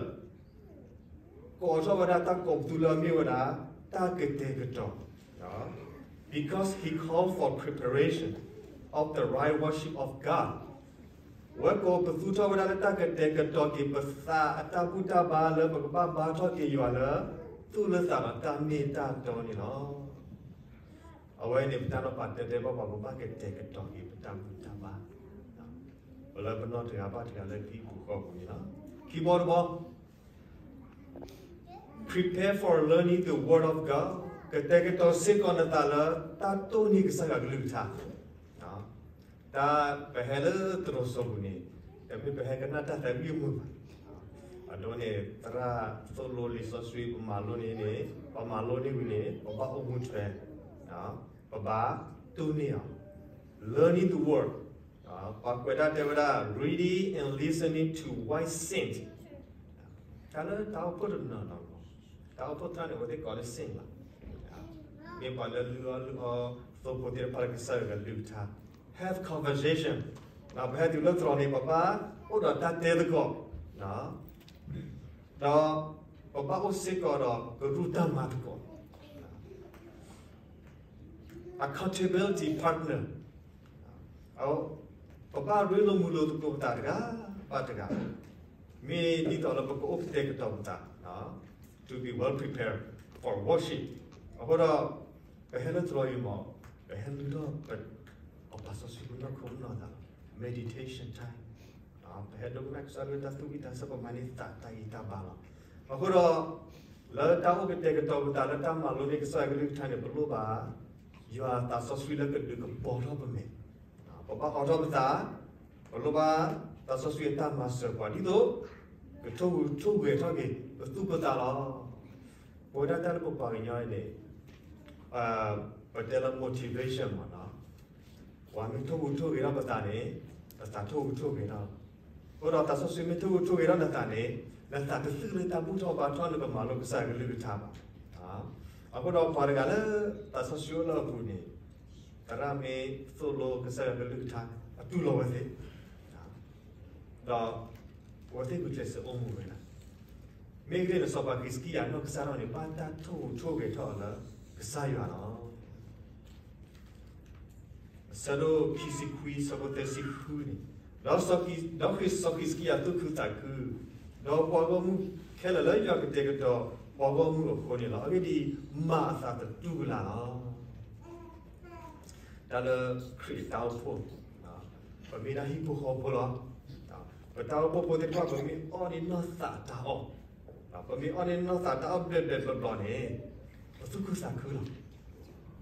ကိးထီၣ်ဝဲဒၣ်တၢ်ကိးပသူလၢအမ့ၢ်ဝဲဒၣ် တၢ်ကတဲာ်ကတီၤ, because he called for preparation of the right worship of God. ဝဲကိးပသူထီၣ်ဝဲဒၣ်လၢတၢ်ကတဲာ်ကတီၤက့ၤပသးအတၢ်ဘူၣ်တၢ်ဘါလၢပကဘၣ်ဘါထီၣ်က့ၤယွၤလၢ သူၣ်လၢသးဒီးတၢ်မ့ၢ်တၢ်တီန့ၣ်လီၤ. အဝဲန့ၣ်ပတၢ်နီၤဖးတဲတဲဘၣ်ပှၤ ပဘၣ်ကတဲာ်ကတီၤက့ၤပတၢ်ဘူၣ်တၢ်ဘါ ပလၢပနီၢ်တဂၤဘၣ်တဂၤလၢဟံၣ်ပူၤဃီပူၤန့ၣ်လီၤ. ခံဘီတဘီ, prepare for learning the word of God, ကတဲာ်ကတီၤစ့ၢ်ကီးနသးလၢတၢ်တိၢ်န့ၢ်ကစၢ်ယွၤကလုၢ်ကထါ, တၢ်ပဟဲလၢသရိာ်စိပူၤန့ၣ်, တမ့ၢ်ပဟဲကနၣ်တၢ်သးဝံၣ်အမုာ်ဘၣ်. အဒိန့ၣ် သရၣ်သိၣ်လိလံာ်စီဆှံပမၤလိန့ၣ်န့ၣ်, ပမၤလိန့ၢ်ဝံၤန့ၣ် ပဘၣ်အိၣ်မူထွဲ, ပဘၣ်တိၢ်န့ၢ်အီၤ, learning the word, ပှၤကွဲးဒၣ်တဲဝဲဒၣ် reading and listening to wise saint, တၢ်လၢတၢ်အိၣ်ဖှိၣ်တနီၤနီၤ, တၢ်အိၣ်ဖှိၣ်သရၣ်န့ၣ် အဝဲသ့ၣ်ကိးလၢ saint လီၤ. မ့ၢ်ပှၤလၢလုၢ်အီၣ်လုၢ်အီ သိဖိသ့ၣ်တဖၣ်လၢကစၢ်ယွၤကလုၢ်ကထါ, have conversation, ပဟဲတုၤလၢသရိာ်န့ၣ် ပဘၣ်အိၣ်ဒီးတၢ်တဲသကိး, ဒီးပဘၣ်အိၣ်စ့ၢ်ကီးဒီးကရူၢ်တၢ်မၤသကိး, accountability partner, ပဘၣ်ရ့လိာ်မုာ်လိာ်သကိးပသးတဂၤဘၣ်တဂၤ. မ့ၢ်ဒ်သိးလၢပကအိၣ်ကတဲာ်ကတီၤပသး to be well prepared for worship. အဃိဒီး ပဟဲလၢသရိာ်အံၤမး ပဟဲလုၢ်ထီၣ် ပပာ်စီဆှံပနီၢ်ခိပနီၢ်သးလီၤ. Meditation time. ပဟဲဒိကနၣ်ကစၢ်လၢတၢ်သူၣ်ဝံၣ်တၢ်ဆၢ ပမၤန့ၢ်သးတၢ်ဂံၢ်တၢ်ဘါလီၤ. အဃိဒီး လၢတၢ်အိၣ်ကတဲာ်ကတီၤပသးလၢတၢ်မၤလိန့ၢ်ကစၢ်ယွၤကလုၢ်ကထါန့ၣ် ပလိၣ်ဘၣ် ယွၤသးစီဆှံလၢကဒုးကပီၤထီၣ်ပမဲာ် ပဘၣ်အိးထီၣ်ပသး, ပလိၣ်ဘၣ်သးစီဆှံအတၢ်မၤစၢၤပှၤ ဒ်သိး ကထိၣ်ဟူးထိၣ်ဂဲၤထီၣ်က့ၤ ပသူၣ်ပသးလီၤ. ပဝဲဒၣ်တၢ်လၢပပှၤကညီန့ၣ် ပတဲလၢ motivation မးနီၤ, ပှၤမ့ၢ်ထိၣ်ဟူးထိၣ်ဂဲၤထီၣ်ပသးန့ၣ် ပသးထိၣ်ဟူးထိၣ်ဂဲၤထီၣ်လီၤ. အဃိဒီးသးစီဆှံမ့ၢ်ထိၣ်ဟူးထိၣ်ဂဲၤထီၣ်နသးန့ၣ် နသးတသုၣ်လၢတၢ်ဘူၣ်ထီၣ်ဘါထီၣ်လၢပမၤလိကစၢ်ယွၤကလုၢ်ကထါဘၣ်. အဃိဒီးပှၤတဂၤလၢသးစီဆှံအိၣ်လၢအပူၤန့ၣ် သရၣ်မ့ၢ်သိၣ်လိကစၢ်ယွၤကလုၢ်ကထါ အတူၢ်လိာ်ဝဲသ့ၣ် ဒီးအဝဲသ့ၣ်ဂုာ်ကျဲးစၢးအိၣ်မူဝဲဒၣ်. မ့ၢ်ဂ့ၢ်န့ၣ် စီၤပၤဟံးစကံယၤနီၢ်ကစၢ်ထီၣ်န့ၣ် ဘၣ်တၢ်ထိၣ်ဟူးထိၣ်ဂဲၤထီၣ်အီၤလၢကစၢ်ယွၤလီၤ. အဆၢဒိၣ်ခံဆံခွံ ဆၢဖိသၢဆံဃုန့ၣ်, ဒီးစီၤဟံး, ဒီးစီၤဟံးစကံယၤသူၣ်ခုသးခု, ဒီးပှၤဂီၢ်မုၢ်ခဲလၢာ်လၢယွၤကတဲာ်ကတီၤပှၤဂီၢ်မုၢ်အဃိန့ၣ်လီၤ. အဂ့ၢ်ဒ်အံၤ, မၤအသးသတူၢ်ကလာ်လီၤ. တၢ်လၢခရံာ်အတၢ်အိၣ်ဖှိၣ်, ပမ့ၢ်ဒၣ်ဟံၣ်ဖိဃီဖိလီၤ. ပတၢ်အိၣ်ဖှိၣ်ဖိသ့ၣ်တဖၣ် ပမ့ၢ်အီၣ်န့ၢ်နီၢ်သးတၢ်အီၣ်, ပမ့ၢ်အီၣ်န့ၢ်နီၢ်သးတၢ်အီၣ်ဘျဲၣ်ဘျဲၣ်ဘျီဘျီန့ၣ်, ပသူၣ်ခုသးခုလီၤ. ပ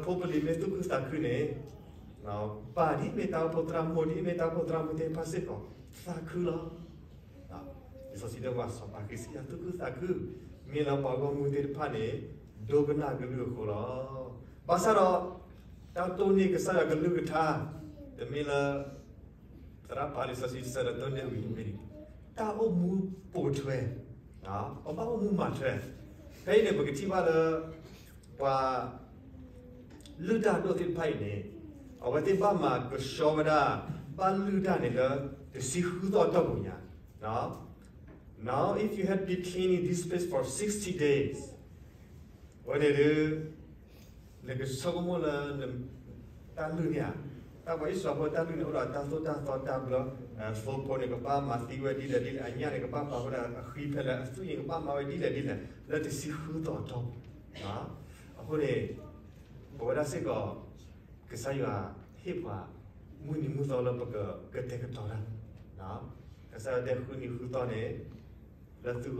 ဖိပလံၤမ့ၢ်သူၣ်ခုသးခုန့ၣ်, ပၢ်ဒ်အမ့ၢ်တၢ်အိၣ်ဖှိၣ်သရၣ်, မိၢ်ဒ်အမ့ၢ်တၢ်အိၣ်ဖှိၣ်သရၣ်မုၣ်သ့ၣ်တဖၣ်စ့ၢ်ကီး သးခုလီၤ. လံာ်စီဆှံတဲဝဲ စီၤပၤဟံးစကံယၤသူၣ်ခုသးခု, မ့ၢ်လၢပှၤဂီၢ်မုၢ်သ့ၣ်တဖၣ်န့ၣ် ဒိကနၣ်ကလုၢ်အဃိလီၤ. ဘၣ်ဆၣ်ဒီး တၢ်တိၢ်န့ၢ်ကစၢ်ယွၤကလုၢ်ကထါ, တမ့ၢ်လၢ သရၣ်ပာ်လံာ်စီဆှံဆၢဒီးတိၢ်န့ၢ်ဝံၤတမ့ၢ်န့ၣ်, တၢ်အိၣ်မူပိာ်ထွဲ, ပဘၣ်အိၣ်မူမၤထွဲ. ဖဲအံၤန့ၣ် ပကထံၣ်ဘၣ်လၢ ပှၤ လုၢ်တၢ်အဒိၣ်သ့ၣ်တဖၣ်အံၤန့ၣ်, အဝဲသ့ၣ်ဘၣ်မၤကဆှီဝဲဒၣ်, ဘၣ်လုၢ်တၢ်န့ၣ်လၢ တဆံဃုသီအတီၢ်ပူၤညါ. Now, if you have been cleaning this place for sixty days, အဝဲန့ၣ်ဒီး နကဆိကမိၣ်လၢ တၢ်လုၢ်န့ၣ်ဧါ, တၢ်ပှၤအံၣ်စရ့လးဖိတၢ်လုၢ်န့ၣ် အိၣ်ဒီးတၢ်သိၣ်တၢ်သီတၢ်ဘျၢ, သိဖိန့ၣ် ကဘၣ်မၤသံဝဲဒ်လဲၣ်ဒ်လဲၣ်, အညၣ်န့ၣ် ကဘၣ်ပာ်ဝဲဒၣ်အဃံဖဲလဲၣ်, အသွံၣ်န့ၣ် ကဘၣ်မၤဝဲဒ်လဲၣ်ဒ်လဲၣ်, လၢတဆံဃုသီအတီၢ်ပူၤ. အဃိန့ၣ် ပဝဲဒၣ်စ့ၢ်ကီး ကစၢ်ယွၤဟ့ၣ်ပှၤ မုၢ်နံၤမုၢ်သီလၢပကကတဲာ်ကတီၤတၢ်, ကစၢ်ယွၤတဲဃုနံၤဃုသီန့ၣ် လၢသုဂီၢ်, တသီန့ၣ် သု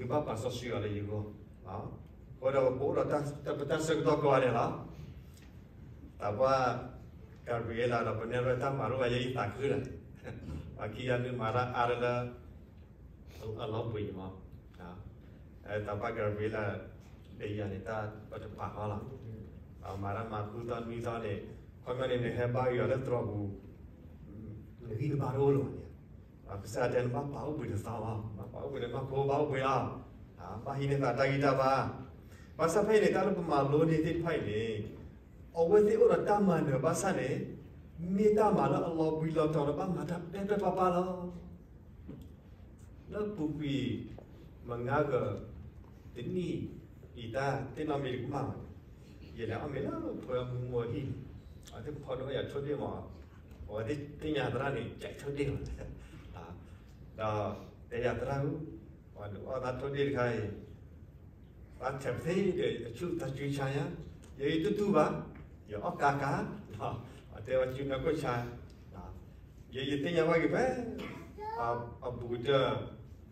ဘၣ်ပာ်စီဆှံအီၤလၢယဂီၢ်. အဃိဒီးပအိၣ်ဒီးပတၢ်ဆၢကတီၢ်ကိးဂၤဒဲးလီၤ. သးပှၢ် Gabriela ဒီး Penelope တၢ်မၤလိဘၣ်ယဲအံၤသးခုလီၤ. ပှၤခံဂၤမ့ၢ်မၤတၢ်အါတလၢ အလီၤပှ့ၤမး, သးပှၢ် Gabriela ဒီးယၤန့ၣ် တၢ်ပတပာ်ဃီလီၤ. မၤတၢ်မၤဃုသီနွံသီန့ၣ်, ခီပညီန့ၣ် နဟဲဘါယွၤလၢသရိာ်ပူၤ နဂံၢ်နဘါတအိၣ်လၢၤဘၣ်န့ၣ်, ကစၢ်ယွၤတဲနဘၣ်ပာ်အိၣ်ဘှံးတသီလီၤ, နဘၣ်ပာ်အိၣ်ဘှံးန့ၣ် ဘၣ်ခိဘၣ်အိၣ်ဘှံးလီၤ, ဘၣ်ဟံးန့ၢ်သးတၢ်ဂံၢ်တၢ်ဘါ. ဘၣ်ဆၣ်ဖဲအံၤန့ၣ် တၢ်လၢပမၤလိန့ၢ်သ့ၣ်တဖၣ်အံၤန့ၣ်, အဝဲသ့ၣ်အိၣ်ဒီးတၢ်မၤနၢၤဘၣ်ဆၣ်န့ၣ်, မ့ၢ်တၢ်မၤလၢအလီၤဘှံးလီၤတီၤဒီးဘၣ်မၤတၢ်ပဲာ်ပဲာ်ပါပါလီၤ. လၢပူၤကွံာ် မုၢ်နၤဂၤ တနံၣ်အံၤတၢ်သ့ၣ်နီၣ်မ့ၢ်တကမၣ်ဘၣ်န့ၣ်, ယလဲၤအီၣ်မ့ၤလၢပှၤမူမူအဟံၣ်န့ၣ်, အဝဲသ့ၣ်ဖီဒိၣ်ယၤထိၣ်ဒ့ၣ်မး, အဝဲသ့ၣ်သ့ၣ်ညါသရၣ်န့ၣ် ကးထိၣ်ဒ့ၣ်မး, ဒီးတဲယၤသရၣ်ဧၢ, ပှၤဒုးအီၣ်သးထိၣ်ဒ့ၣ်တခါအံၤ ဘၣ်ထဲးပသ့ဒီး အဆူၣ်သးစူၤဆါညါ, ယဲယတူၢ်တူၢ်ဘၣ်, ယအီၣ်ကးကး, အတဲဝဲစူၤနီၢ်ခိၣ်ဆါ, ယဲယသ့ၣ်ညါဘၣ်က့ၤဖဲ အဘူးကတၢၢ်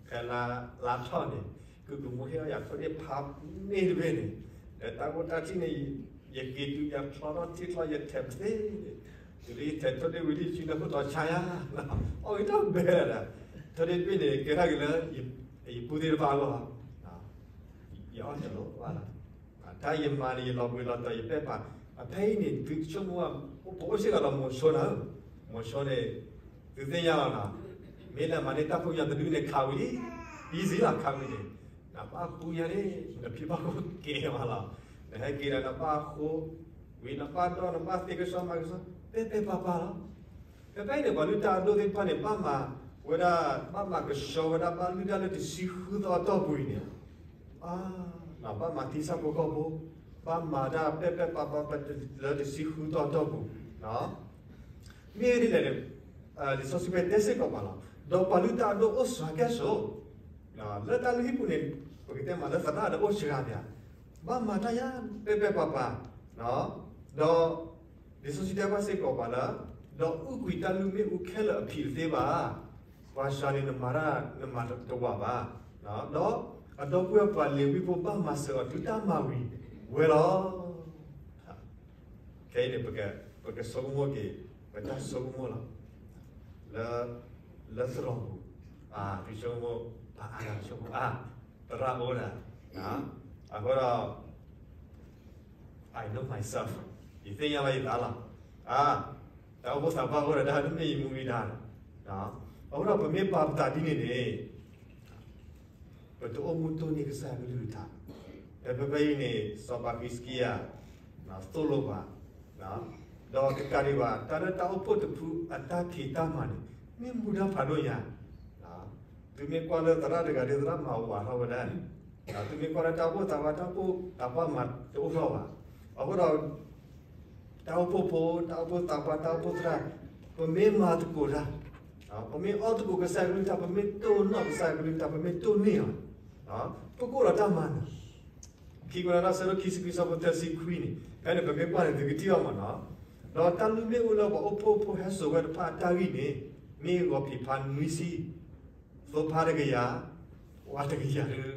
ဖဲလါထီၣ်န့ၣ်, ကုၢ်ကမူဟ့ၣ်အီၣ်ယၤထိၣ်ဒ့ၣ်ဖးန့ၢ်တဘ့ၣ်န့ၣ်, ဒီးတၢ်ဖိတၢ်ထံၣ်န့ၣ်, ယက့ၤတုၤယၤချီထီၣ်ထံချီယထဲးပသ့, တုၤလၢယထဲးထိၣ်ဒ့ၣ်ဝံၤလံ ယစူၤနီၢ်ခိၣ်တီဆါညါ, အီၣ်ဂ့ၤတဘဲဒီး, ထိၣ်ဒ့ၣ်တဘ့ၣ်န့ၣ် ကဲထီၣ်က့ၤလၢ ယပူၤသ့ၣ်တဖၣ်အဂီၢ် ယအီၣ်တလိၣ်ဘၣ်လီၤ. တၢ်ယမၤန့ၣ် ယလီၤဘှံးလီၤတီၤ ယပဲာ်ပါ, အဖဲအံၤန့ၣ် သုဆိကမိၣ်, ပအိၣ်စ့ၢ်ကီးဒီးမိၤၡိနၤ, မိၤၡိန့ၣ် သုသ့ၣ်ညါလီၤနီၤ, မ့ၢ်နမၤန့ၢ်တၢ်ဖိညါတဒုန့ၣ် ခးဝံၤလံ, easy လီၤ ခးဝံၤန့ၣ်, နဘၣ်ဃူညါန့ၣ် နဖံဘၣ်ခိၣ်ကဲမးလီၤ, နဟဲက့ၤဒီးနဘၣ်ဃူ, ဝံၤနဘၣ်ဒီးနဘၣ်သ့ကဆှီမၤကဆှီ, ပဲာ်ပဲာ်ပါပါလီၤ. ဖဲဖဲအံၤန့ၣ် ပှၤလုၢ်တၢ်အဒိၣ်သ့ၣ်တဖၣ်န့ၣ် ဘၣ်မၤဝဲဒၣ် ဘၣ်မၤကဆှီဝဲဒၣ် ဘၣ်လုၢ်တၢ်လၢတဆံဃုသီအတီၢ်ပူၤအံၤန့ၣ်, ဘၣ်မၤသံဆၣ်ဖိကီၢ်ဖိ, ဘၣ်မၤတၢ်ပဲာ်ပဲာ်ပါပါလၢတဆံဃုသီအတီၢ်ပူၤ, မ့ၢ်ဒ်လဲၣ်န့ၣ်, လံာ်စီဆှံဖဲတဲစ့ၢ်ကီးပှၤလီၤ. ဒီးပှၤလုၢ်တၢ်အဒိၣ်အိၣ်စှၤကဲၣ်ဆိး, လၢတၢ်လုၢ်ဟံၣ်ပူၤန့ၣ် ပကတဲမးလၢသရၣ်ဒီးအိၣ်စှၤဒံး, ဘၣ်မၤတၢ်ယါပဲပဲပၤပၤ, ဒီး လံာ်စီဆှံတဲဘၣ်စ့ၢ်ကီးပှၤလၢ ဒီးအုၣ်ကွံာ်တၢ်လုၢ်မ့ၣ်အူခဲလၢာ်အဖံးတသ့ဘၣ်, ပှၤစှၤန့ၣ်နမၤတၢ်နမၤတဝးဘၣ်, ဒီးအဒီပုၢ်ဝဲၢ်ပှၤလ့ၤဝံဖိဘၣ်မၤစၢၤအီၤတုၤတၢ်မၤဝံၤဝဲလီၤ. ခဲအံၤန့ၣ် ပကဆိကမိၣ်က့ၤ ပတၢ်ဆိကမိၣ်လီၤ. လၢ လၢသရိာ်ပူၤ, ပဆိကမိၣ် ပှၤအါဂၤဆိကမိၣ် အါ သရၣ်အိၣ်ဒၣ်, အဃိဒီး I know myself, ယသ့ၣ်ညါလီၤယသးလီၤ. တၢ်အိၣ်ဖှိၣ်သးပှၢ်အိၣ်ဒီးတၢ်တမ့ၢ်ယမူဝံၤဒၣ်, အဃိဒီးပမ့ၢ်ပာ်ပသးဒ်န့ၣ်န့ၣ် ပတအိၣ်မူတိၢ်န့ၢ်ကစၢ်အကလုၢ်ကထါ, ဖဲဖဲဖဲအံၤန့ၣ် စီၤပၤဟံးစကံယၤ သိၣ်လိပှၤ, ဒီးတကးဒံးဘၣ် တၢ်လၢတၢ်အိၣ်ဖှိၣ်တဖုအတၢ်ဖံးတၢ်မၤန့ၣ် မ့ၢ်မူဒါဖးဒိၣ်ညါ, သုမ့ၢ်ကွၢ်လၢသရၣ်တဂၤဒီးသရၣ်မၤဝးထီၣ်ဝဲဒၣ်, သုမ့ၢ်ကွၢ်လၢတၢ်အိၣ်ဖှိၣ်သးပှၢ် တၢ်အိၣ်ဖှိၣ်သးပှၢ်မၤတအိၣ်ထီၣ်ဘၣ်, အဃိဒီး တၢ်အိၣ်ဖှိၣ်ဖိ တၢ်အိၣ်ဖှိၣ်သးပှၢ် တၢ်အိၣ်ဖှိၣ်သရၣ်, ပမ့ၢ်မၤသကိးတၢ်, ပမ့ၢ်အီၣ်သကိးကစၢ်ကလုၢ်ကထါ ပမ့ၢ်တိၢ်နီၣ်ကစၢ်ကလုၢ်ကထါ ပမ့ၢ်တိၢ်န့ၢ်အီၤ, ပကအိၣ်ဒီးတၢ်မၤနၢၤ, ခံကွဲးနီၣ်တၢ်ဆၢဒိၣ်ခံဆံခွံဆၢဖိသၢဆံခွံန့ၣ် ဖဲန့ၣ်ပမ့ၢ်ကွၢ်န့ၣ် သုကထံၣ်အီၤမးနီၤ, ဒီးတၢ်လုၢ်မ့ၣ်အူလၢပှၤအိၣ်ဖှိၣ်ဖိဟဲစိာ်ဝဲတဖၣ်အတၢ်ဂံၢ်န့ၣ် မ့ၢ်ဂီၤဖံးဖါနွံဆံ သိဖါတကယၤ, ဝါတကယၤဒုး,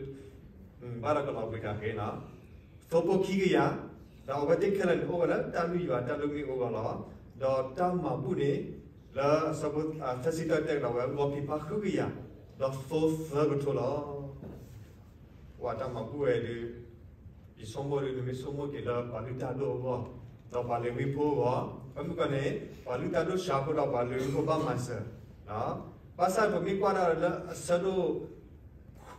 ဘၣ်ဒီးကလီၤဘှံးတၢ်ဃ့နီၤ, သိဖိခံကယၤ, ဒီးအဝဲသ့ၣ်ခဲလၢာ်န့ၣ် အိၣ်ဝဲလၢတၢ်လုၢ်ယွၤတၢ်လုၢ်မ့ၣ်အူအဂီၢ်လီၤ. ဒီးတၢ်မၤဘူၣ်န့ၣ် လၢအဆၢဖိသၢဆံတၢတဲကဒီးဝဲ ဂီၤဖံးဖါဃုကယၤ, ဒီးသိသၢကထိလီၤ. ပှၤတၢ်မၤဘူၣ်ဝဲဒုး ယဆိကမိၣ်ဒုး နမ့ၢ်ဆိကမိၣ်က့ၤလၢပှၤလုၢ်တၢ်ဒိၣ်အဂီၢ်, ဒီးပှၤလ့ၤဝံဖိအဂီၢ်, ပမုၢ်ကီၢ်န့ၣ် ပှၤလုၢ်တၢ်ဒိၣ်စှၤဖိဒီးပှၤလ့ၤဝံဖိဘၣ်မၤစၢၤ, ဘၣ်ဆၣ်ပမ့ၢ်ကွၢ်ဒၣ်လၢအဆၢဒိၣ်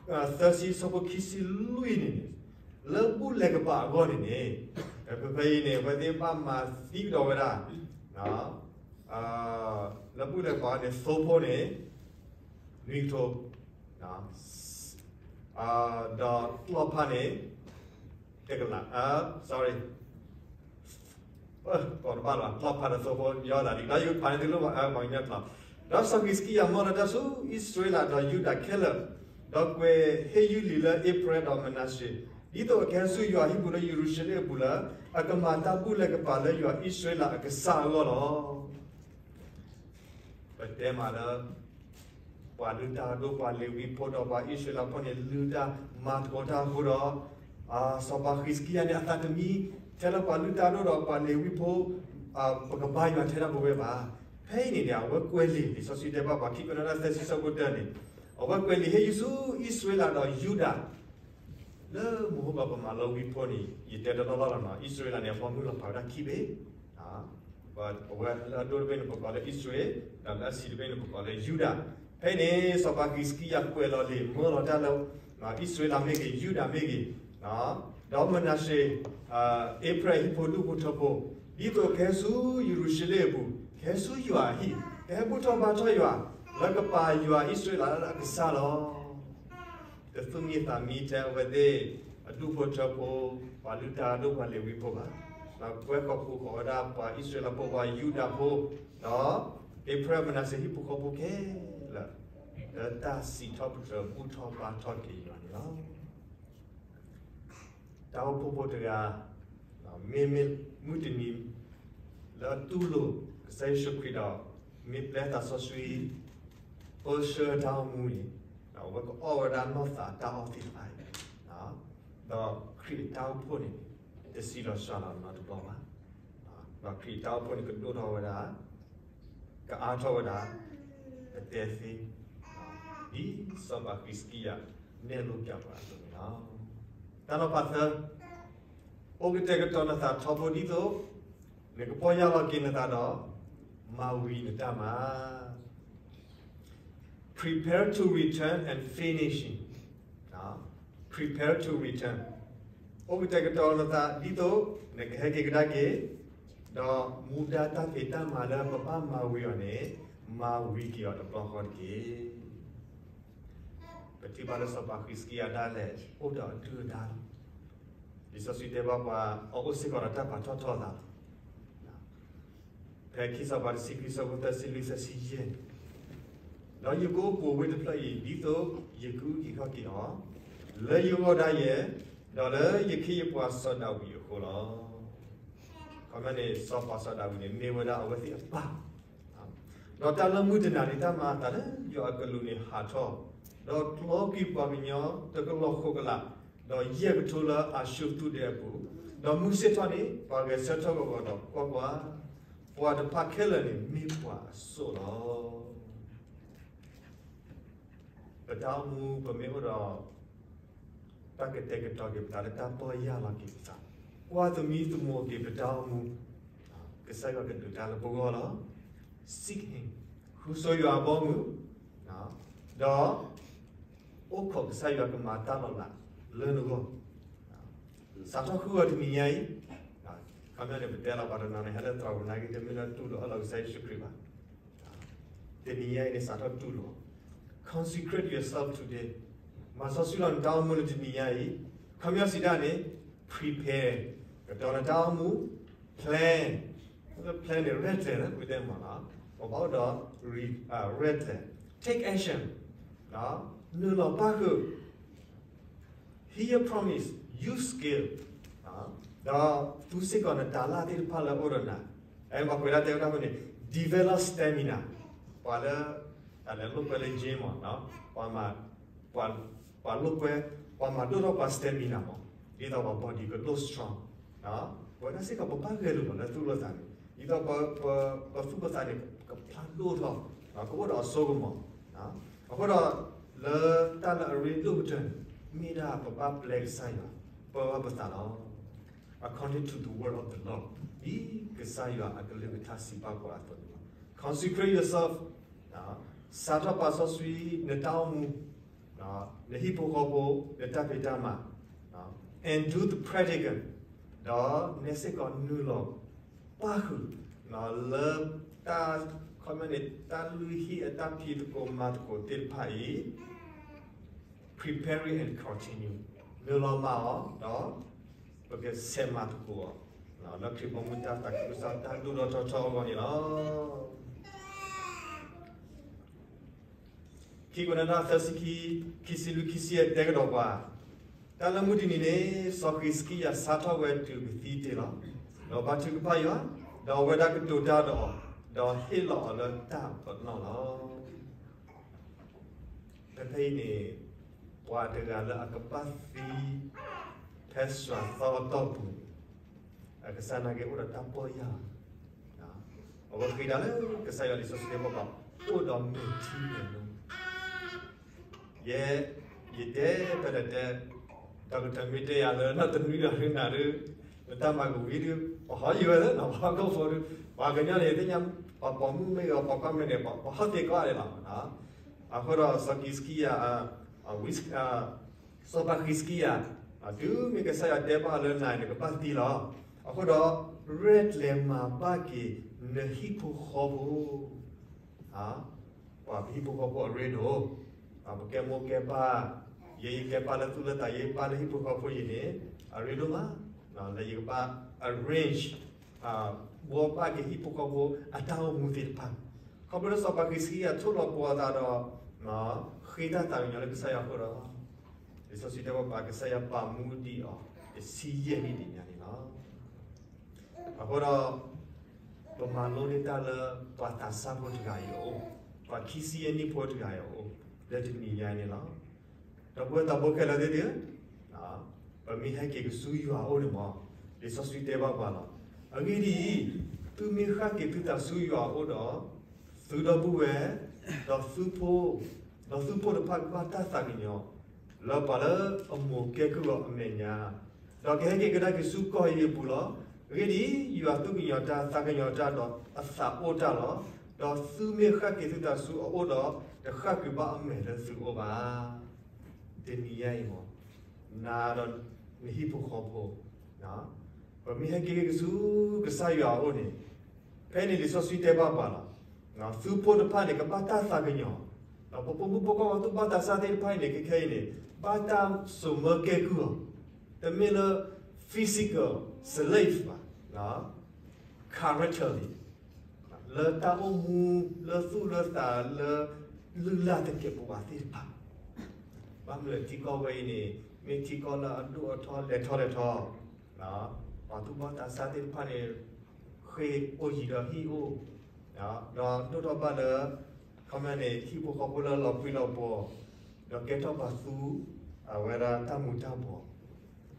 သၢဆံဆၢဖိခံဆံလွံၢ်န့ၣ်န့ၣ်, လၢဘူၣ်လဲၤကပာ်အဂီၢ်န့ၣ်န့ၣ်, ဖဲဖဲအံၤန့ၣ် အဝဲသ့ၣ်ဘၣ်မၤသံကဒီးဝဲဒၣ်, လၢဘူၣ်လဲၤကပာ်အဂီၢ်န့ၣ် သိဖိန့ၣ် နွံကထိ ဒီးကျီၢ်ဖးန့ၣ် တကလး, sorry, ကီးတဘၣ်လီၤ, ကျီၢ်ဖးဒီးသိဖိ ယီသးလံ, ဒီးယကဖးန့ၣ်သုလိၣ်ဘၣ်, ပှၤကညီကျိာ်, ဒီးစီၤဟံးစကံယၤမၢလီၤတၢ်ဆူအံၣ်စရ့လးဒီးယူဒၤခဲလၢာ်, ဒီးကွဲးဟ့ၣ်ယုၢ်လံာ်လၢအ့ဖြဲၣ်ဒီးမနၤရှ့ၤ, ဒ်သိးအကဟဲဆူယွၤအဟံၣ်ပူၤလၢယရူၤၡလ့ၣ်အပူၤလၢ အကမၤတၢ်ဘူၣ်လဲၤကပာ်လၢယွၤအံၣ်စရ့လးအကစၢ်အဂီၢ်လီၤ. ပတဲမးလၢ ပှၤလုၢ်တၢ်အဒိၣ် ပှၤလ့ၤဝံဖိဒီးပှၤအံၣ်စရ့လးဖိန့ၣ် လုၢ်တၢ်မၤသကိးတၢ်အဃိဒီး, စီၤပၤဟံးစကံယၤန့ၣ် အသးတမံ, ထဲလၢပှၤလုၢ်တၢ်အဒိၣ်ဒီးပှၤလ့ၤဝံဖိ ပကဘါယွၤထဲဒၣ်ပဝဲဘၣ်. ဖဲအံၤန့ၣ်န့ၣ် အဝဲကွဲးလံာ် လံာ်စီဆှံတဲဘၣ်ပှၤ ခံကွဲးနီၣ်တၢ်သၢဆံဆၢဖိတၢန့ၣ်, အဝဲကွဲးလံာ်ဟ့ၣ်ယုၢ်ဆူအံၣ်စရ့လးဒီးယူဒၤ လၢမဟိဘၣ်ပမၤလီၤဝံဖိန့ၣ် ယတဲတလီၢ်လီၢ်လီၤနီၤ, အံၣ်စရ့လးန့ၣ် အဘီမုၢ်လီၤဖးဝဲဒၣ်ခံဘ့ၣ်, အဝဲလၢအဒိၣ်တဘ့ၣ်န့ၣ် ပကိးလၢအံၣ်စရ့လး, ဒီးလၢအဆံးတဘ့ၣ်န့ၣ် ပကိးလၢယူဒၤ. ဖဲန့ၣ် စီၤပၤဟံးစကံယၤကွဲးလီၤလံာ် မၢလီၤတၢ်လၢ အံၣ်စရ့လးမ့ၢ်ဂ့ၤ, ယူဒၤမ့ၢ်ဂ့ၤ, ဒီးမနၤရှ့ၤ, အ့ဖြဲၣ်ဟံၣ်ဖိဒူၣ်ဖိထၢဖိ, ဒ်သိးကဟဲဆူယရူၤၡလ့ၣ်အပူၤ, ကဟဲဆူယွၤအဟံၣ်, ကဟဲဘူၣ်ထီၣ်ဘါထီၣ်ယွၤ, လၢကပာ်ယွၤအံၣ်စရ့လးလၢအကစၢ်လီၤ. တသူၣ်မံသးမံထဲအဝဲသ့ၣ် အဒူၣ်ဖိထၢဖိ, ပှၤလုၢ်တၢ်အဒိၣ် ပှၤလ့ၤဝံဖိဘၣ်. ဒီးကွဲးဃီၤပူၤဃီၤဝဲဒၣ်ပှၤအံၣ်စရ့လးဖိ, ပှၤယူဒၤဖိ, ဒီးအ့ဖြဲၣ်, မနၤရှ့ၤဟံၣ်ဖိဃီဖိခဲလၢာ်, လၢတၢ်စံးထီၣ်ပတြၢၤဘူၣ်ထီၣ်ဘါထီၣ်က့ၤယွၤန့ၣ်လီၤ. တၢ်အိၣ်ဖှိၣ်ဖိတဂၤ မ့မ့ၢ်မုၢ်တနံၤ လၢအတူၢ်လိာ်ကစၢ်ယ့ၣ်ၡူးခရံာ်ဒီး မ့ၢ်ပျဲသးစီဆှံ ပၢဆှၢတၢ်အိၣ်မူန့ၣ်, အဝဲကအီၣ်ဝဲဒၣ်နီၢ်သးတၢ်အီၣ်သ့ၣ်တဖၣ်အံၤ, ဒီးခရံာ်အတၢ်အိၣ်ဖှိၣ်န့ၣ် တဆံးလီၤစှၤလီၤနီတဘျီဘၣ်. ဒီးခရံာ်အတၢ်အိၣ်ဖှိၣ်န့ၣ် ကဒိၣ်ထီၣ်ဝဲဒၣ် ကအါထီၣ်ဝဲဒၣ် ကတဲသ့, ဒ်စီၤပၤဟံးစကံယၤနဲၣ်လိပှၤအသိးန့ၣ်လီၤ. တၢ်နီၤဖးသၢ, အိၣ်ကတဲာ်ကတီၤနသးထီဘိဒ်သိး နကပီၢ်ယၢ်လီၤက့ၤနသးဒီး မၤဝံၤနတၢ်မၤ Prepare to return and finishing. Prepare to return. အိၣ်ကတဲာ်ကတီၤနသးဒ်သိး နကဟဲက့ၤကဒါက့ၤ, ဒီးမူဒါတၢ်ဖံးတၢ်မၤလၢပဘၣ်မၤဝံၤအီၤန့ၣ် မၤဝံၤက့ၤအီၤတဘျီဃီတက့ၢ်. ပထံၣ်ဘၣ်လၢစီၤပၤဟံးစကံယၤဒၣ်လဲာ် အိၣ်ဒီးအဒုၣ်အဒါလီၤ. လံာ်စီဆှံတဲဘၣ်ပှၤ အအိၣ်စ့ၢ်ကီးဒီးတၢ်ပာ်ထီၣ်ထီအသးလီၤ. ဖဲခံစီၤပၤတဆံခွံဆၢဖိသၢဆံလွံၢ်သၢဆံယဲၢ်န့ၣ် ဒီးယကအိၣ်ပိာ်ဝဲတဖျၢၣ်အံၤ ဒ်သိးယကအုၣ်က့ၤခီၣ်က့ၤအီၤ, လၢယဂီၢ်ဒၣ်ယဲ, ဒီးလၢယခ့ယပှၤစီၤဒၤဝံးအဃိလီၤ. ခီမ့ၢ်န့ၣ် စီၤပၤစီၤဒၤဝံးန့ၣ် မ့ၢ်ဝဲဒၣ်အဝဲသ့ၣ်အပၢ် ဒီးတၢ်လၢမုၢ်တနၤန့ၣ် တၢ်မၤအသးလၢယွၤအကလူးန့ၣ်ဟးထီၣ်, ဒီးကျီကွံာ်ပှၤကညီတကလီၢ်ဃိးကလး, ဒီးယဲၢ်ကထိလၢအၤၡူၢ်သူဒဲအပူၤ, ဒီးမုၢ်ဆ့ၣ်ထီၣ်န့ၣ် ပှၤဂဲၤဆၢထၢၣ်ဂီၤဂီၤဒီးကွၢ်ကွၢ်, ပှၤတဖၣ်ခဲလၢာ်န့ၣ်မ့ၢ်ပှၤအစိၣ်လီၤ. ပတၢ်အိၣ်မူပမ့ၢ်အိၣ်ဒီး တၢ်ကတဲာ်ကတီၤက့ၤပသးလၢတၢ်ပီၢ်ယၢ်လီၤက့ၤပသး, ကွၢ်သမံသမိးက့ၤပတၢ်အိၣ်မူ, ကစၢ်ယွၤကဒုးတၢ်လၢပဂီၢ်လီၤ. Seek him, ဃုဆိယွၤအဘီအမုၢ်, ဒီး အိၣ်ခိးကစၢ်ယွၤကမၤတၢ်လီၤလးလၢနဂီၢ်, စးထီၣ်ဃုအီၤတနံၤညါအံၤ, ခီပညီန့ၣ် ပတဲလီၤပှၤတနီၤန့ၣ် ဟဲလၢသရိာ်ပူၤနာ်က့ တမ့ၢ်လၢတူၢ်လိာ်အလီၢ်ကစၢ်ယ့ၣ်ၡူးခရံာ်ဘၣ်. တနံၤညါအံၤန့ၣ် စးထီၣ်တူၢ်လိာ်, consecrate yourself today, မၤစီဆှံလီၤနတၢ်အိၣ်မူလၢတနံၤညါအံၤ, ခီပညီစံးဒၣ်န့ၣ် prepare, ကတီၤနတၢ်အိၣ်မူ, plan, plan န့ၣ် ရဲၣ်ကျဲၤလၢပတဲမ့ၢ်နီၤ, ပဘၣ်အိၣ်ဒီး ရဲၣ်ကျဲၤ, take action, နုာ်လီၤပၣ်ဃုာ် Hear promise, use skill, ဒီးသူစ့ၢ်ကီးနတၤလၢ်သ့ၣ်တဖၣ်လၢအအိၣ်ဒီးနၤ, အဲၣ်ပှၤကွဲးဒၣ်တဲဝဲဒၣ်ဖဲန့ၣ် develop stamina, ပှၤလၢ တၢ်လဲၤလိာ်ကွဲလၢ gym မ့ၢ်, ပှၤလိာ်ကွဲ, ပှၤမၤဒိၣ်ထီၣ်ပှၤ stamina မ့ၢ်, ဒ်သိးပှၤ body ကဒိၣ် strong, ပဝဲဒၣ်စ့ၢ်ကီးပဘၣ်ဂဲၤလိာ်လၢသူၣ်လၢသးန့ၣ်, ဒ်သိးပသူၣ်ပသးန့ၣ် ကဖျါဒိၣ်ထီၣ်, ကအိၣ်ဒီးအစိကမီၤ, အဃိဒီး လၢတၢ်လၢအရ့ဒိၣ်ကတၢၢ်န့ၣ် မ့ၢ်ဒၣ်ပဘၣ်ပျဲကစၢ်ယွၤ, ပၢဘၣ်ပသးလီၤ. According to the word of the Lord, ဒ်ကစၢ်ယွၤအကလုၢ်ကထါစံးဘၣ်ပှၤအသိးန့ၣ်လီၤ. Consecrate yourself, စးထီၣ်ပာ်စီဆှံနတၢ်အိၣ်မူ, နဟံၣ်ဖိဃီဖိ, နတၢ်ဖံးတၢ်မၤ, and do the practical, ဒီးနဲစ့ၢ်ကီးနုာ်လီၤပၣ်ဃုာ် လၢတၢ်, ခီပညီန့ၣ် တၢ်လုၢ်ဟံၣ်အတၢ်ဖံးသကိးမၤသကိးသ့ၣ်တဖၣ်အံၤ prepare it and continue, နုာ်လီၤမၤအီၤ ဒီးပကဆဲးမၤသကိးအီၤ, လၢခရံာ်ဘီမုၢ်တၢ်သးခုကစီၣ်တၢ်ဒိၣ်ထီၣ်ထီထီၣ်အဂီၢ်န့ၣ်လီၤ. ခံကွဲးနီၣ်တၢ်သၢဆံခံ, ခံဆံလွံၢ် ခံဆံယဲၢ် တဲကဒီးပှၤ, တၢ်လၢမုၢ်တနံၤန့ၣ် စီၤဃံးစကံယၤစးထီၣ်ဝဲတုၤကသံတ့ၢ်လီၤ. ဒီးဘါထုကဖၣ်ယွၤ, ဒီးအဝဲဒၣ်ကတိၤတၢ်ဒီးအီၤ, ဒီးဟ့ၣ်လီၤအီၤလၢတၢ်ပနီၣ်လီၤ. ဖဲဖဲအံၤန့ၣ် ပှၤတဂၤလၢအကဘၣ်သံ ဖဲစှၤသီအတီၢ်ပူၤန့ၣ် အကစၢ်နာ်က့အိၣ်ဒီးတၢ်ပီၢ်ယၢ်လီၤ. အဝဲဃ့တၢ်လၢကစၢ်ယွၤလံာ်စီဆှံတဲဘၣ်ပှၤ အိၣ်ဒီးမဲာ်ထံမဲာ်နိ, ယဲ, ယတဲဖဲလဲၣ်တဲ, ဒီးကတၢၢ်မ့ၢ်တဲယၤလၢ နီၢ်တနွံဒီးဒုးနၤဒုး, နတၢ်မၤကဝံၤဒုး ပဟီယံၤဝဲလၢနီၢ် ပှၤဟီၣ်ခိၣ်ဖိဒုး, ပှၤကညီန့ၣ် သ့ၣ်ညါ ပှၤပိာ်မုၣ်မ့ၢ်ဂ့ၤ ပှၤကွၢ်မ့ၢ်ဂ့ၤ ပှၤဟီၣ်သ့ကွၢ်ဒံးလီၤ. အဃိဒီးစီၤဃံးစကံယၤ, စီၤပၤဃံးစကံယၤ တုၤမ့ၢ်ကစၢ်ယွၤတဲဘၣ်လၢနၤန့ၣ် နကဘၣ်သံလီၤ. အဃိဒီး ရဲၣ်ကျဲၤမၤဘၣ်က့ၤနဟံၣ်ဖိဃီဖိ, ပှၤပဟံၣ်ဖိဃီဖိအရ့ဒိၣ်, ပကဲမိၢ်ကဲပၢ်, ယဲယကဲပၢ်လၢသူၣ်လၢသး ယပၢ်လၢဟံၣ်ဖိဃီဖိအံၤန့ၣ် အရ့ဒိၣ်မး, လၢယကဘၣ် arrange ဘှီဘၣ်က့ၤဟံၣ်ဖိဃီဖိအတၢ်အိၣ်မူသ့ၣ်တဖၣ်, ခီဖျိလၢစီၤပၤဃံးစကံယၤထိၣ်လီၤပှီၤအသးဒီး ဃ့တၢ်သးကညီၤလၢကစၢ်ယွၤအဃိဒီး, လံာ်စီဆှံတဲဘၣ်ပှၤ ကစၢ်ယွၤပာ်မူဒံးအီၤ တဆံယဲၢ်နံၣ်တနံၣ်ညါန့ၣ်လီၤ. အဃိဒီး ပမၤလိန့ၢ်တၢ်လၢပှၤသးစၢ်ဖိတဂၤအံၤအအိၣ်, ပှၤခံဆံယဲၢ်နံၣ်ဖိတဂၤအံၤအအိၣ် လၢတနံၤညါန့ၣ်လီၤ. ဒီပုၢ်ဝဲၢ်သးဘိခဲလၢာ်သ့ၣ်ဧၢ, ပမ့ၢ်ဟဲက့ၤကဆူယွၤအအိၣ်န့ၣ်မ့ၢ်, လံာ်စီဆှံတဲဘၣ်ပှၤလီၤ. အဂ့ၢ်ဒ်အံၤ, သုမ့ၢ်ဃၣ်က့ၤသုသးဆူယွၤအအိၣ်ဒီး, သုဒီပုၢ်ဝဲၢ်, ဒီးသုဖိ, ဒီးသုဖိတဖၣ်ကဘၣ်တၢ်သးကညီၤ လၢပှၤလၢအမိၢ်ကဲကုၢ်အီၤအမဲာ်ညါ, ဒီးကဟဲက့ၤကဒါက့ၤဆူကီၢ်အံၤအပူၤလီၤ. အဂ့ၢ်ဒ်အံၤ, ယွၤသူၣ်ကညီၤတၢ် သးကညီၤတၢ်ဒီးအသးအိၣ်တၢ်လီၤ. ဒီးသုမ့ၢ်ဃၣ်က့ၤသုသးဆူအအိၣ်ဒီး, တဃၣ်ကွံာ်ဘၣ်အမဲာ်လၢသုအိၣ်ဘၣ်. တနံၤညါအံၤမ့ၢ်, နၤဒီးနဟံၣ်ဖိဃီဖိ, ပမ့ၢ်ဟဲက့ၤက့ၤကဆူကစၢ်ယွၤအအိၣ်န့ၣ်, ဖဲန့ၣ်လံာ်စီဆှံတဲဘၣ်ပှၤလီၤ. သုဖိတဖၣ်န့ၣ် ကဘၣ်တၢ်သးကညီၤ, ဒီးပဖိမုၣ်ဖိခွါ ပှၤသူၣ်ဘီၣ်သးစၢ်သ့ၣ်တဖၣ်အံၤန့ၣ် ခဲခဲအံၤန့ၣ် ဘၣ်တၢ်စိာ်မၢကဲကုၢ်အီၤ, တမ့ၢ်လၢ physical slave ဘၣ်, character န့ၣ် လၢတၢ်အိၣ်မူ, လၢသူၣ်လၢသး, လၢ လုၢ်လၢ်သကဲးပဝးသ့ၣ်တဖၣ်, ဘၣ်မနုၤလဲၣ် ထံကီၢ်ဝဲအံၤန့ၣ် မ့ၢ်ထံကီၢ်လၢအဒိၣ်အထီလဲၤထီလဲၤထီ, ပှၤသူၣ်ဘီၣ်သးစၢ်သ့ၣ်တဖၣ်န့ၣ် ဃ့ၢ်အိၣ်ယံၤဒီးဟံၣ်အိၣ်, ဒီးဒိၣ်ထီၣ်ဘၣ်လၢ ခီမ့ၢ်န့ၣ် ဟံၣ်ဖိဃီဖိလၢလီၤပှံၤလီၤဘှီး, ဒီးကဲထီၣ်ပှၤသူ အဝဲဒၣ်တၢ်မူၤတၢ်ဘှီး,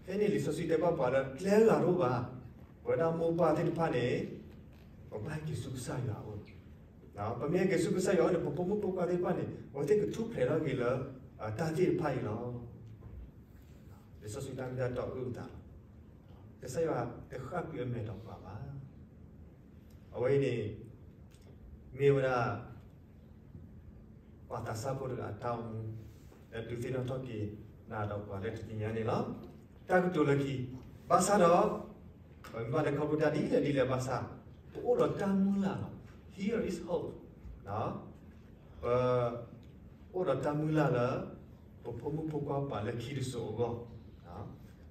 ဖဲန့ၣ်လံာ်စီဆှံတဲဘၣ်ပှၤလၢကျဲဂၤတအိၣ်ဘၣ်, ပဝဲဒၣ်မိၢ်ပၢ်သ့ၣ်တဖၣ်န့ၣ် ပဘၣ်ဟဲက့ၤဆူကစၢ်ယွၤအအိၣ်, ပမ့ၢ်ဟဲက့ၤဆူကစၢ်ယွၤအအိၣ်န့ၣ် ပဖိမုၣ်ဖိခွါသ့ၣ်တဖၣ်န့ၣ် အဝဲသ့ၣ်ကထူၣ်ဖျဲးထီၣ်က့ၤလၢ တၢ်သ့ၣ်တဖၣ်အံၤလီၤ. လံာ်စီဆှံတၢ်မ့ၢ်တၢ်တီအုၣ်အသးလီၤ. ကစၢ်ယွၤတဃၣ်ကွံာ်အမဲာ်ဒီးပှၤဘၣ်. အဝဲအံၤန့ၣ် မ့ၢ်ဝဲဒၣ် ပှၤသးစၢ်ဖိတဂၤအတၢ်အိၣ်မူ လၢဒုးသ့ၣ်နီၣ်ထီၣ်က့ၤနၤဒီးပှၤလၢ တနံၤညါန့ၣ်လီၤ. တၢ်ကတိၤလၢခံ, ဘၣ်ဆၣ်ဒီး ပမ့ၢ်ဘၣ်လဲၤခီဖျိတၢ်ဒ်လဲၣ်ဒ်လဲၣ်ဘၣ်ဆၣ်, ပအိၣ်ဒီးတၢ်မုၢ်လၢ်လီၤ. Here is hope. ပအိၣ်ဒီးတၢ်မုၢ်လၢ်လၢ ပဖိမုၣ်ဖိခွါပာ်လၢခံတစိၤအဂီၢ်,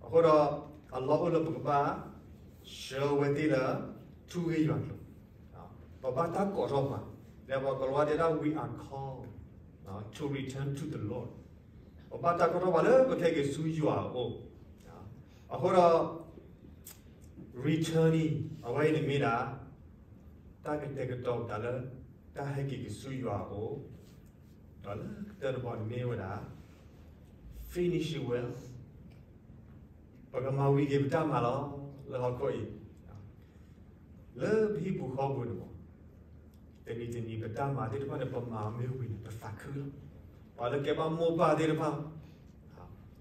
အဃိဒီး အလီၢ်အိၣ်လၢပကဘၣ် ဆှၢဝဲသ့ၣ်လၢ ထူဂ့ၢ်ယွၤကျိၤ, ပဘၣ်တၢ်ကိးထီၣ်ပှၤ, လၢပှၤကိၤလၤဝါတဲဒၣ် we are called to return to the Lord. ပဘၣ်တၢ်ကိးထီၣ်ပှၤလၢပကဟဲက့ၤဆူယွၤအအိၣ်, အဃိဒီး returning အဝဲအံၤန့ၣ်မ့ၢ်ဒၣ် တၢ်ကတဲာ်ကတီၤပသးလၢ တၢ်ဟဲက့ၤက့ၤဆူယွၤအအိၣ်, ဒီးလၢကတၢၢ်တဘီန့ၣ်မ့ၢ်ဝဲဒၣ် finish it well. ပကမၤဝံၤက့ၤပတၢ်မၤလီၤ လၢဟီၣ်ခိၣ်အံၤ, လ�«လၢပဟံၣ်ပူၤဃီပူၤန့ၣ်မး တနံၤတနံၤပတၢ်မၤသ့ၣ်တဖၣ်န့ၣ် ပမၤမ့ၢ်ဝံၤန့ၣ် ပသးခုလီၤ. ပှၤလၢကဲဘၣ်မိၢ်ပၢ်သ့ၣ်တဖၣ်,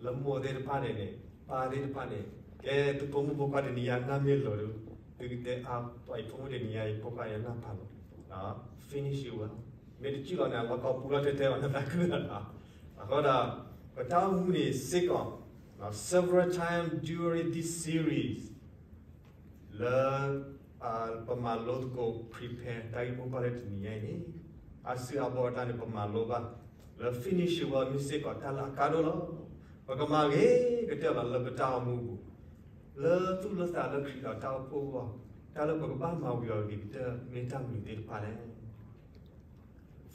လၢမိၢ်သ့ၣ်တဖၣ်န့ၣ်န့ၣ် ပၢ်သ့ၣ်တဖၣ်န့ၣ် ကဲသုဖိမုၣ်ဖိခွါတနံၤညါနၢ်မ့ၢ်လီၤဒီး သုကတဲအါ ပှၤအံၤဖိမုၣ်တနံၤညါအံၤ ဖိခွါအံၤအနၢ်ပၢ်လီၤ. finish it well. မ့ၢ်တကံၣ်လီၤန့ၣ် အလီၢ်ကီၢ်ပူၤလီၤတဲာ်တဲာ်လီၤ နသးခုလီၤ. အဃိဒီး ပတၢ်အိၣ်မူန့ၣ်စ့ၢ်ကီး several times during this series လၢ ပမၤလိသကိး prepare တၢ်ဂ့ၢ်မိၢ်ပှၢ်လၢတနံၤညါအံၤန့ၣ် အါစုအါဘီအတၢ်န့ၣ် ပမၤလိဘၣ် လၢ finish it well မ့ၢ်စ့ၢ်ကီးတၢ်လၢအကါဒိၣ်လီၤ. ပကမၤဂ့ၤကတၢၢ်လီၤလၢပတၢ်အိၣ်မူပူၤ, လၢသူၣ်လၢသးလၢခရံာ်ဒီးတၢ်အိၣ်ဖှိၣ်အဂီၢ်, တၢ်လၢပကဘၣ်မၤဝံၤအီၤဂ့ၤကတၢၢ် မ့ၢ်တၢ်မနုၤသ့ၣ်တဖၣ်လဲၣ်.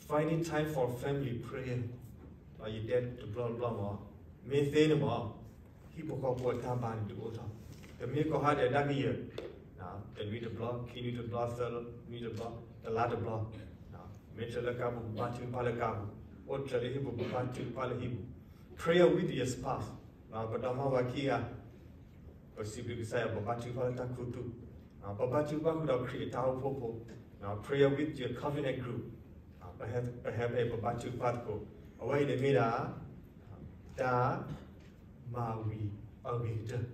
Finding time for family prayer ယတဲတဘျီတဘျီမး, မ့ၢ်သ့န့ၣ်မး ဟံၣ်ဖိဃီဖိအတၢ်ဘါန့ၣ်တအိၣ်ထီၣ်, တမ့ၢ်ကီၢ်ဟါဒဲးဒၣ်ကယဲၢ်, တနွံတဘျီ, ခံနွံတဘျီ, သၢနွံတဘျီ, တလါတဘျီ, မ့ၢ်တြဲၤလၢကါပူၤ ပဘါထုကဖၣ်လၢကါပူၤ, အိၣ်တြဲၤလၢဟံၣ်ပူၤ ပဘါထုကဖၣ်လၢဟံၣ်ပူၤ, prayer with your spouse ပဒီမါဝၤခံဂၤ ပစံးဘျုးကစၢ်ယွၤ ပဘါထုကဖၣ်လၢတၢ်ခူသူၣ်, ပဘါထုကဖၣ်ဃုာ်ဒီးခရံာ်အတၢ်အိၣ်ဖှိၣ်ဖိ, prayer with your covenant group, ပဟဲဖဲပဘါထုကဖၣ်သကိး, အဝဲအံၤန့ၣ်မ့ၢ်ဒၣ် တၢ်မၤဝံၤအဂ့ၤကတၢၢ်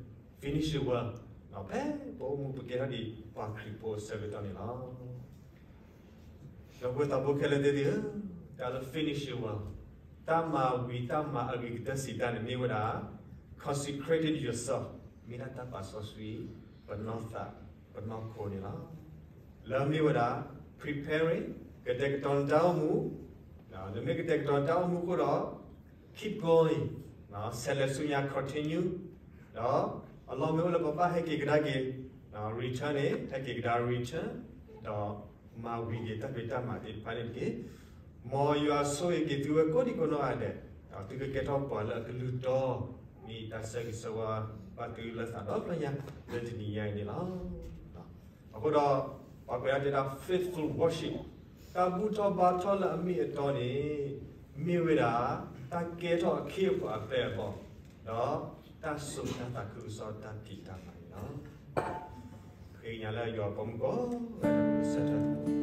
finish it well ဖဲပအိၣ်မူပကဲထီၣ်ဒံး ပှၤခရံာ်ဖိအဆၢကတီၢ်န့ၣ်လီၤ. ဒီပုၢ်ဝဲၢ်သးဘိခဲလၢာ်သ့ၣ်ဧၢ, တၢ်လၢ finish it well တၢ်မၤဝံၤတၢ်မၤအဂ့ၤကတၢၢ်စံးတၢ်န့ၣ်မ့ၢ်ဝဲဒၣ် consecrated yourself မ့ၢ်ဒၣ်တၢ်ပာ်စီဆှံ ပနီၢ်သး ပနီၢ်ခိန့ၣ်လီၤ. လၢမ့ၢ်ဝဲဒၣ် preparing ကတဲာ်ကတီၤနတၢ်အိၣ်မူ, နမ့ၢ်ကတဲာ်ကတီၤနတၢ်အိၣ်မူအဃိဒီး keep going ဆဲးလဲၤဆူညါ continue ဒီးအလီၢ်မ့ၢ်အိၣ်လၢပဘၣ်ဟဲက့ၤကဒါက့ၤ return န့ၣ် ဟဲက့ၤကဒါ return ဒီးမၤဝံၤက့ၤတၢ်ဖံးတၢ်မၤသ့ၣ်တဖၣ်န့ၣ်တက့ၢ်. မ်ယွၤဆိၣ်ဂ့ၤက့ၤသုဝဲကိးဒံကိးနီၢ်ဂၤဒဲး, ဒီးသုကကဲထီၣ်ပှၤလၢအကလုၢ်တီ မ့ၢ်တၢ်ဆၢဂ့ၤဆၢဝါဘၣ်သုလၢသးဒီဖျၢၣ်ညါ လၢတနံၤညါအံၤန့ၣ်လီၤ. အဃိဒီး ပှၤကွဲးဒၣ်တဲဒၣ် faithful worship တၢ်ဘူၣ်ထီၣ်ဘါထီၣ်လၢအမ့ၢ်အတီန့ၣ် မ့ၢ်ဝဲဒၣ် တၢ်ကဲထီၣ်အခ့အပှၤအပျဲၢ်အဘီၣ်, ဒီးတၢ်စိာ်တၢ်သးခုကစီၣ်တၢ်ဖံးတၢ်မၤန့ၣ်လီၤ. ဃ့ကညးလၢယွၤပိာ်မုၣ်ကိးဂၤဒဲး ဆၢထၢၣ်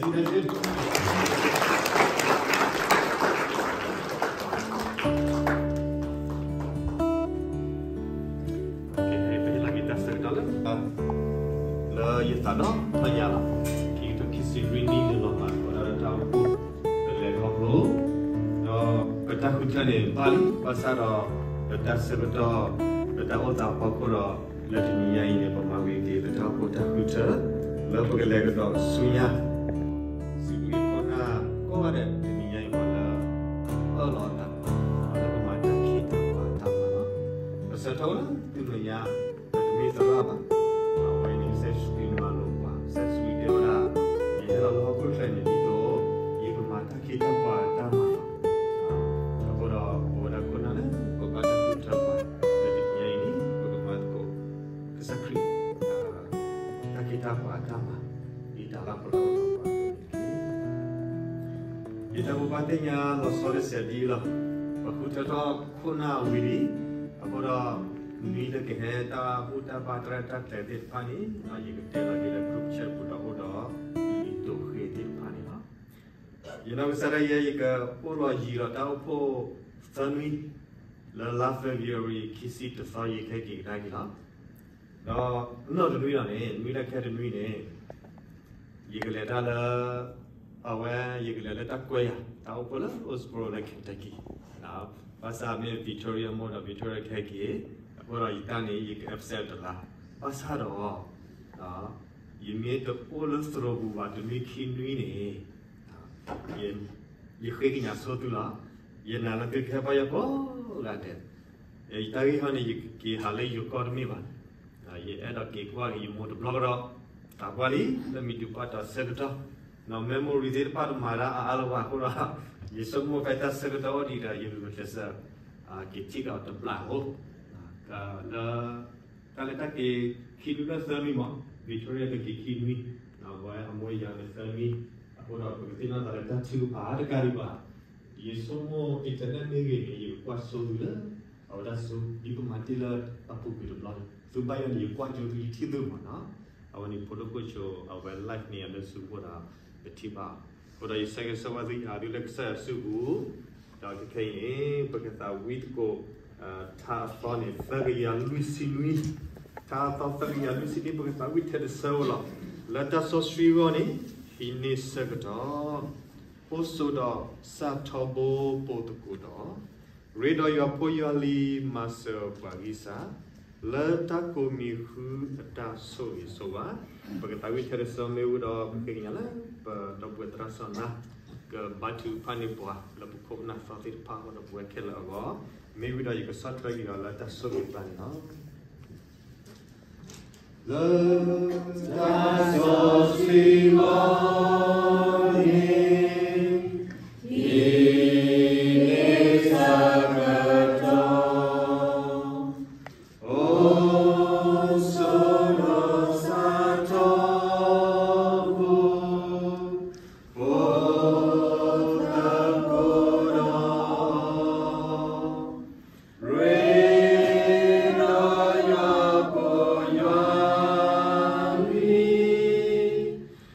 ပဟ့ၣ်လီၤက့ၤတၢ်ဆၢကတီၢ်လၢ လၢယသးဒီဖျၢၣ်ညါလီၤ. ခံကထိခံဆံလွံၢ်နံၣ် ယလီၤမၢ်ကီးဒၣ်လၢတၢ်အိၣ်ဖှိၣ် ပလဲၤခီဖျိ ဒီးပတၢ်ဃုထၢန့ၣ် ဘၣ်လံ ဘၣ်ဆၣ်ဒီး ပတၢ်ဆၢကတီၢ် ပတၢ်အိၣ်သးအဖီခိၣ်ဒီး လၢတနံၤညါအံၤန့ၣ် ပမၤဝံၤက့ၤ ပတၢ်အိၣ်ဖှိၣ်တၢ်ဃုထၢ လၢပကလဲၤကဒီးဆူညါ စံးဘျုးခိၣ်နၢ်ကိးဂၤဒဲး တနံၤညါအံၤ ပှၤလၢ အၢၣ်လီၤအသး လၢပမၤတၢ်ခ့တၢ်ပှၤတၢ်မၤလီၤ. ပဆၢထၢၣ်လၢသုလိာ်ညါ ပတမ့ၢ်သရၣ်ဘၣ်. အဝဲန့ၣ် ကစၢ်ယ့ၣ်ၡူးခရံာ်မၤလိာ်ပှၤ, ကစၢ်ယ့ၣ်ၡူးခရံာ်တဲဝဲဒၣ် ယဟဲလီၤလၢဟီၣ်ခိၣ်ချၢန့ၣ် ဒ်သိး ယကမၤတၢ်ခ့တၢ်ပှၤတၢ်မၤလီၤ. အဃိဒီး ပဝဲဒၣ်ခိၣ်နၢ်လၢ ပဘၣ်တၢ်ဃုထၢပှၤ လၢတနံၤညါအံၤန့ၣ် ပကမၤသကိး ကစၢ်ခရံာ် တၢ်ခ့တၢ်ပှၤတၢ်မၤ ဒ်တၢ်လၢပလီၢ်အိၣ်သးပှၤန့ၣ်တက့ၢ်. ယတၢ်ဘိးဘၣ်သ့ၣ်ညါလီၤဆီတစဲးဒ်အံၤလီၤ. ပဃုထၢထီၣ်ခိၣ်နၢ်ဝံၤလံ. အဃိဒီး မ့ၢ်လၢကဟဲတၢ်ဘူၣ်တၢ်ဘါသရၣ်တၢ်ကျဲၤသ့ၣ်တဖၣ်န့ၣ် ယကတဲလီၤက့ၤလၢ group chat ပူၤဒီးအိၣ်ဒီး လံာ်တိာ်ဃ့သ့ၣ်တဖၣ်န့ၣ်လီၤ. ယနီၢ်ကစၢ်ဒၣ်ယဲ ယကအိၣ်လီၤယံၤဒီးတၢ်အိၣ်ဖှိၣ်သၢနွံ လၢလါ February ခံဆံတသီ ယကဟဲက့ၤကဒါက့ၤလီၤ. ဒီးနီၢ်တနွံလီၤန့ၣ် နွံလၢခဲတနွံန့ၣ် ယကလဲၤတၢ်လၢ အဝဲ ယကလဲၤလၢတ၁်ကွဲးယၤ တၢ်အိၣ်ဖှိၣ်လၢ Owensboro လၢ Kentucky ဘၣ်ဆၣ်မ့ၢ် Victoria မ့ၢ်ဒီး Victoria ကဟဲက့ၤ, အဃိဒီးယတၢ်န့ၣ် ယက absent တလါ, ဘၣ်ဆၣ်ဒီး ယမ့ၢ်တအိၣ်လၢသရိာ်ပူၤဘၣ်တနွံခံနွံန့ၣ် ယဃ့ကညးဆိသုလီၤ. ယနာ်လၢသုကဟဲဘၣ်ယၤကိးဂၤဒဲး. ယတၢ်ဂ့ၢ်ဟီန့ၣ် ယက့ၤဟးလၢယိၤကီၢ်တမ့ၢ်ဘၣ်. ယအဲၣ်ဒိးက့ၤကွၢ်က့ၤယမိၢ်တဘျီကဒီး, သးပှၢ်လံ လၢမံၤဒူၣ်ပှၢ်တီဆၢကတီၢ်, နီၢ် memory သ့ၣ်တဖၣ်တမၤတၢ်အါအါလၢၤဘၣ်အဃိဒီး, ယဆိကမိၣ်ဖဲတၢ်ဆၢကတီၢ်အိၣ်ဒံးဒီး ယဂုာ်ကျဲးစၢး က့ၤထံၣ်က့ၤအီၤတဘျီအဃိ, လၢ တၢ်လဲၤတၢ်က့ၤခံနွံလၢသၢနွံမး, Victoria ကက့ၤခံနွံ, ဝဲအမိၢ်ယၤလၢသၢနွံ, အဃိဒီးပကသ့ၣ်နီၣ်သးလၢတၢ်ထုကဖၣ်တကးဒံးဘၣ်. ယဆိကမိၣ် internet မ့ၢ်ဂ့ၤန့ၣ် ယကကွၢ်ဆိသုလၢ အဝဲဒၣ်ဆိ ဒ်ပမၤတ့ၢ်လၢအပူၤကွံာ်တဘျီန့ၣ် သုဘၣ်ယၤန့ၣ် ယကွၢ်ကၠိသုယထံၣ်သုမးနီၤ. အဝဲန့ၣ် ဖိဒိၣ်ခိၣ်ဆိ အဝဲ live န့ၣ် အလၢစုဖိဒီး ပထံၣ်ဘၣ်အီၤ. အဃိဒီးယဆၢဂ့ၤဆၢဝါသုယဟးဒုလၢကစၢ်ယွၤစုပူၤ, ဒီးခဲခဲအံၤန့ၣ် ပကသးဝံသကိး ထါအသီန့ၣ် သၢကယၤလွံၢ်ဆံနွံ, ထါအသီသၢကယၤလွံၢ်ဆံနွံ ပကသးဝံထဲတဆၢဧိၤလီၤ. လၢတၢ်စီဆှံအဂီၢ်န့ၣ် ဟံးန့ၢ်ဆၢကတီၢ် အိၣ်ဆိးဒီးစၢ်ထီဘိပိာ်သကိးဒီး, ရ့ဒီးယွၤဖိယွၤလံၤမၤစၢၤပှၤဂံၢ်စၢ်, လၢတၢ်ကိးမံၤဃုအတၢ်ဆိၣ်ဂ့ၤဆိၣ်ဝါ, ပကသးဝံထဲတဆၢမ့ၢ်ဝံၤဒီး ပဃ့ကညးလၢ ပဒီပုၢ်ဝဲၢ်သရၣ်စီၤနါ ကဘါထုကဖၣ်န့ၢ်ပှၤလၢပခိၣ်ပနၢ်သီသ့ၣ်တဖၣ်အဂီၢ်ဒီးပဝဲခဲလၢာ်အဂီၢ်, မ့ၢ်ဝံၤဒီးယကဆီၣ်ထွဲက့ၤဒီးလၢတၢ်ဆိၣ်ဂ့ၤအကျါန့ၣ်လီၤ. လၢတၢ်စီဆှံအဂီၢ်န့ၣ် ဟံးန့ၢ်ဆၢကတီၢ် အိၣ်ဆိးဒီးစၢ်ထီဘိ ပိာ်သကိးဒီး ရ့ဒီးယွၤဖိယွၤလံၤ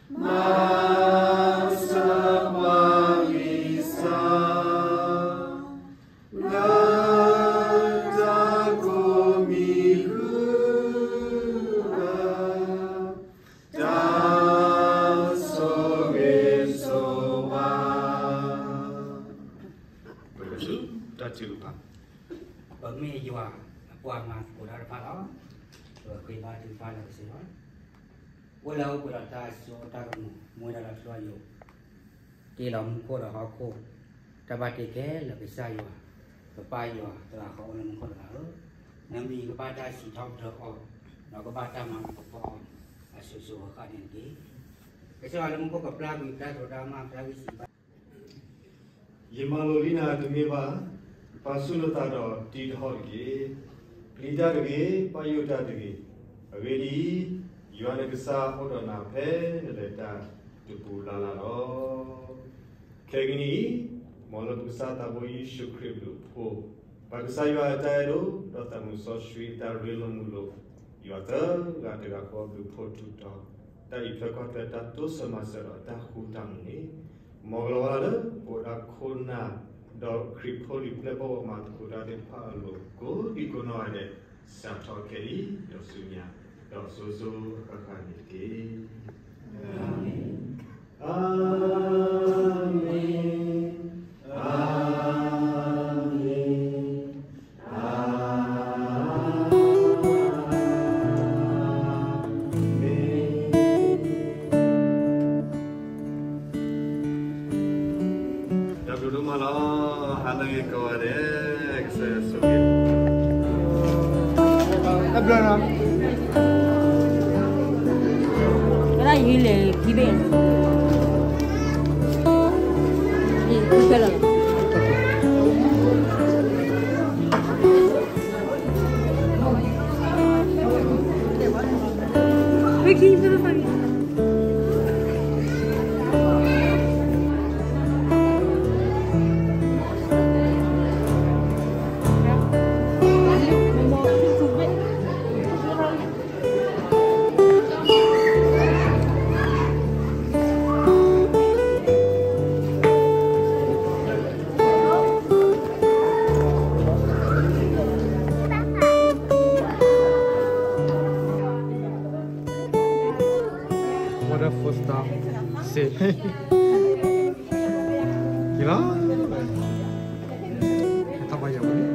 မၤစၢၤပှၤဂံၢ်စၢ် လၢတၢ်ကိးမံၤဃု တၢ်ဆိၣ်ဂ့ၤဆိၣ်ဝါ ပကစူၢ်တၢ်ထုကဖၣ်. ပမ့ၢ်ယွၤအပှၤမၤသကိးတၢ်တဖၣ်လီၤ. ပဃ့ဘါထုကဖၣ်လၢကစၢ်ယွၤ, အိၣ်လၢအိၣ်ပှဲၤဒီးတၢ်စိတၢ်ကမီၤ မူဝဲဒၣ်လၢထူလီၤယိာ် တ့လီၤမူခိၣ်ဒီးဟီၣ်ခိၣ် တၢ်ဘၣ်တ့ခဲလၢာ်ကစၢ်ယွၤ, ပပၢ်ယွၤသရၣ်ဃီအိၣ်လၢမူခိၣ်တဂၤဧၢ, နမံၤကဘၣ်တၢ်စံးထီၣ်ပတြၢၤအီၤ, ဒီးကဘၣ်တၢ်မၤလၤကပီၤအီၤ အစိၤစိၤအဃၣ်ဃၣ်န့ၣ်တက့ၢ်. ကစၢ်ယွၤလၢမူခိၣ်ကပျၢ်ကွံာ်တၢ်ဒိးတၢ်မၤ ပတၢ်ဂံၢ်စၢ်ဘါ ယမၤလိလံနၤတမ့ၢ်ဘၣ်, ပာ်ဆူၣ်နသးဒီးတံၤသကိးတက့ၢ်. ပျံၤတၢ်တဂ့ၤ, ပာ်ယိၣ်တၢ်တဂ့ၤ, အဂ့ၢ်ဒ်အံၤ, ယွၤနကစၢ်အိၣ်ဒီးနၤဖဲနလဲၤတၢ်တပူၤလၢ်လၢ်လီၤ. ခဲကနံၣ်အံၤ, မ်လၢပကစၢ်သးဘိယ့ၣ်ၡူးခရံာ်ဘျုးဖှိၣ်, ပကစၢ်ယွၤအတၢ်အဲၣ်ဒိၣ် ဒီးသးစီဆှံအတၢ်ရ့လိာ်မုာ်လိာ်, ယွၤသၢဂၤတဂၤဃီဘျုးဖှိၣ်ထူးတီၤ တၢ်အံးထွဲကွၢ်ထွဲတၢ်တိစၢၤမၤစၢၤဒီးတၢ်ဃူတၢ်မုာ်န့ၣ်, မ်ကလီၤဝါလၢပဝဲဒၣ်ခိၣ်နၢ် ဒီးခရံာ်ဖိလံၤပျဲၢ်ဘီၣ်ဝဲမၤသကိးတၢ်သ့ၣ်တဖၣ်အလိၤ ကိးဒံကိးနီၢ်ဂၤဒဲး စးထီၣ်ခဲအံၤ ဒီးဆူညါ ဒီးစိၤစိၤဃၣ်ဃၣ်န့ၣ်တက့ၢ်. အၤမ့ၣ်, အၤမ့ၣ်, အၤမ့ၣ်. တၢ်ဘျုးဒိၣ်မးလီၤ. ဟါလၢအဂ့ၤကိးဂၤဒဲး, ကစၢ်ယွၤဆိၣ်ဂ့ၤ တၢ်ဘျုးလီၤ. ကဒါယံၤလဲၣ် ခံဘ့ၣ် ယံၤခဲလၢာ်လီၤ. What a four star. Say. က့ၤလီၤ. တၢ်ဘါယွၤဝဲန့ၣ်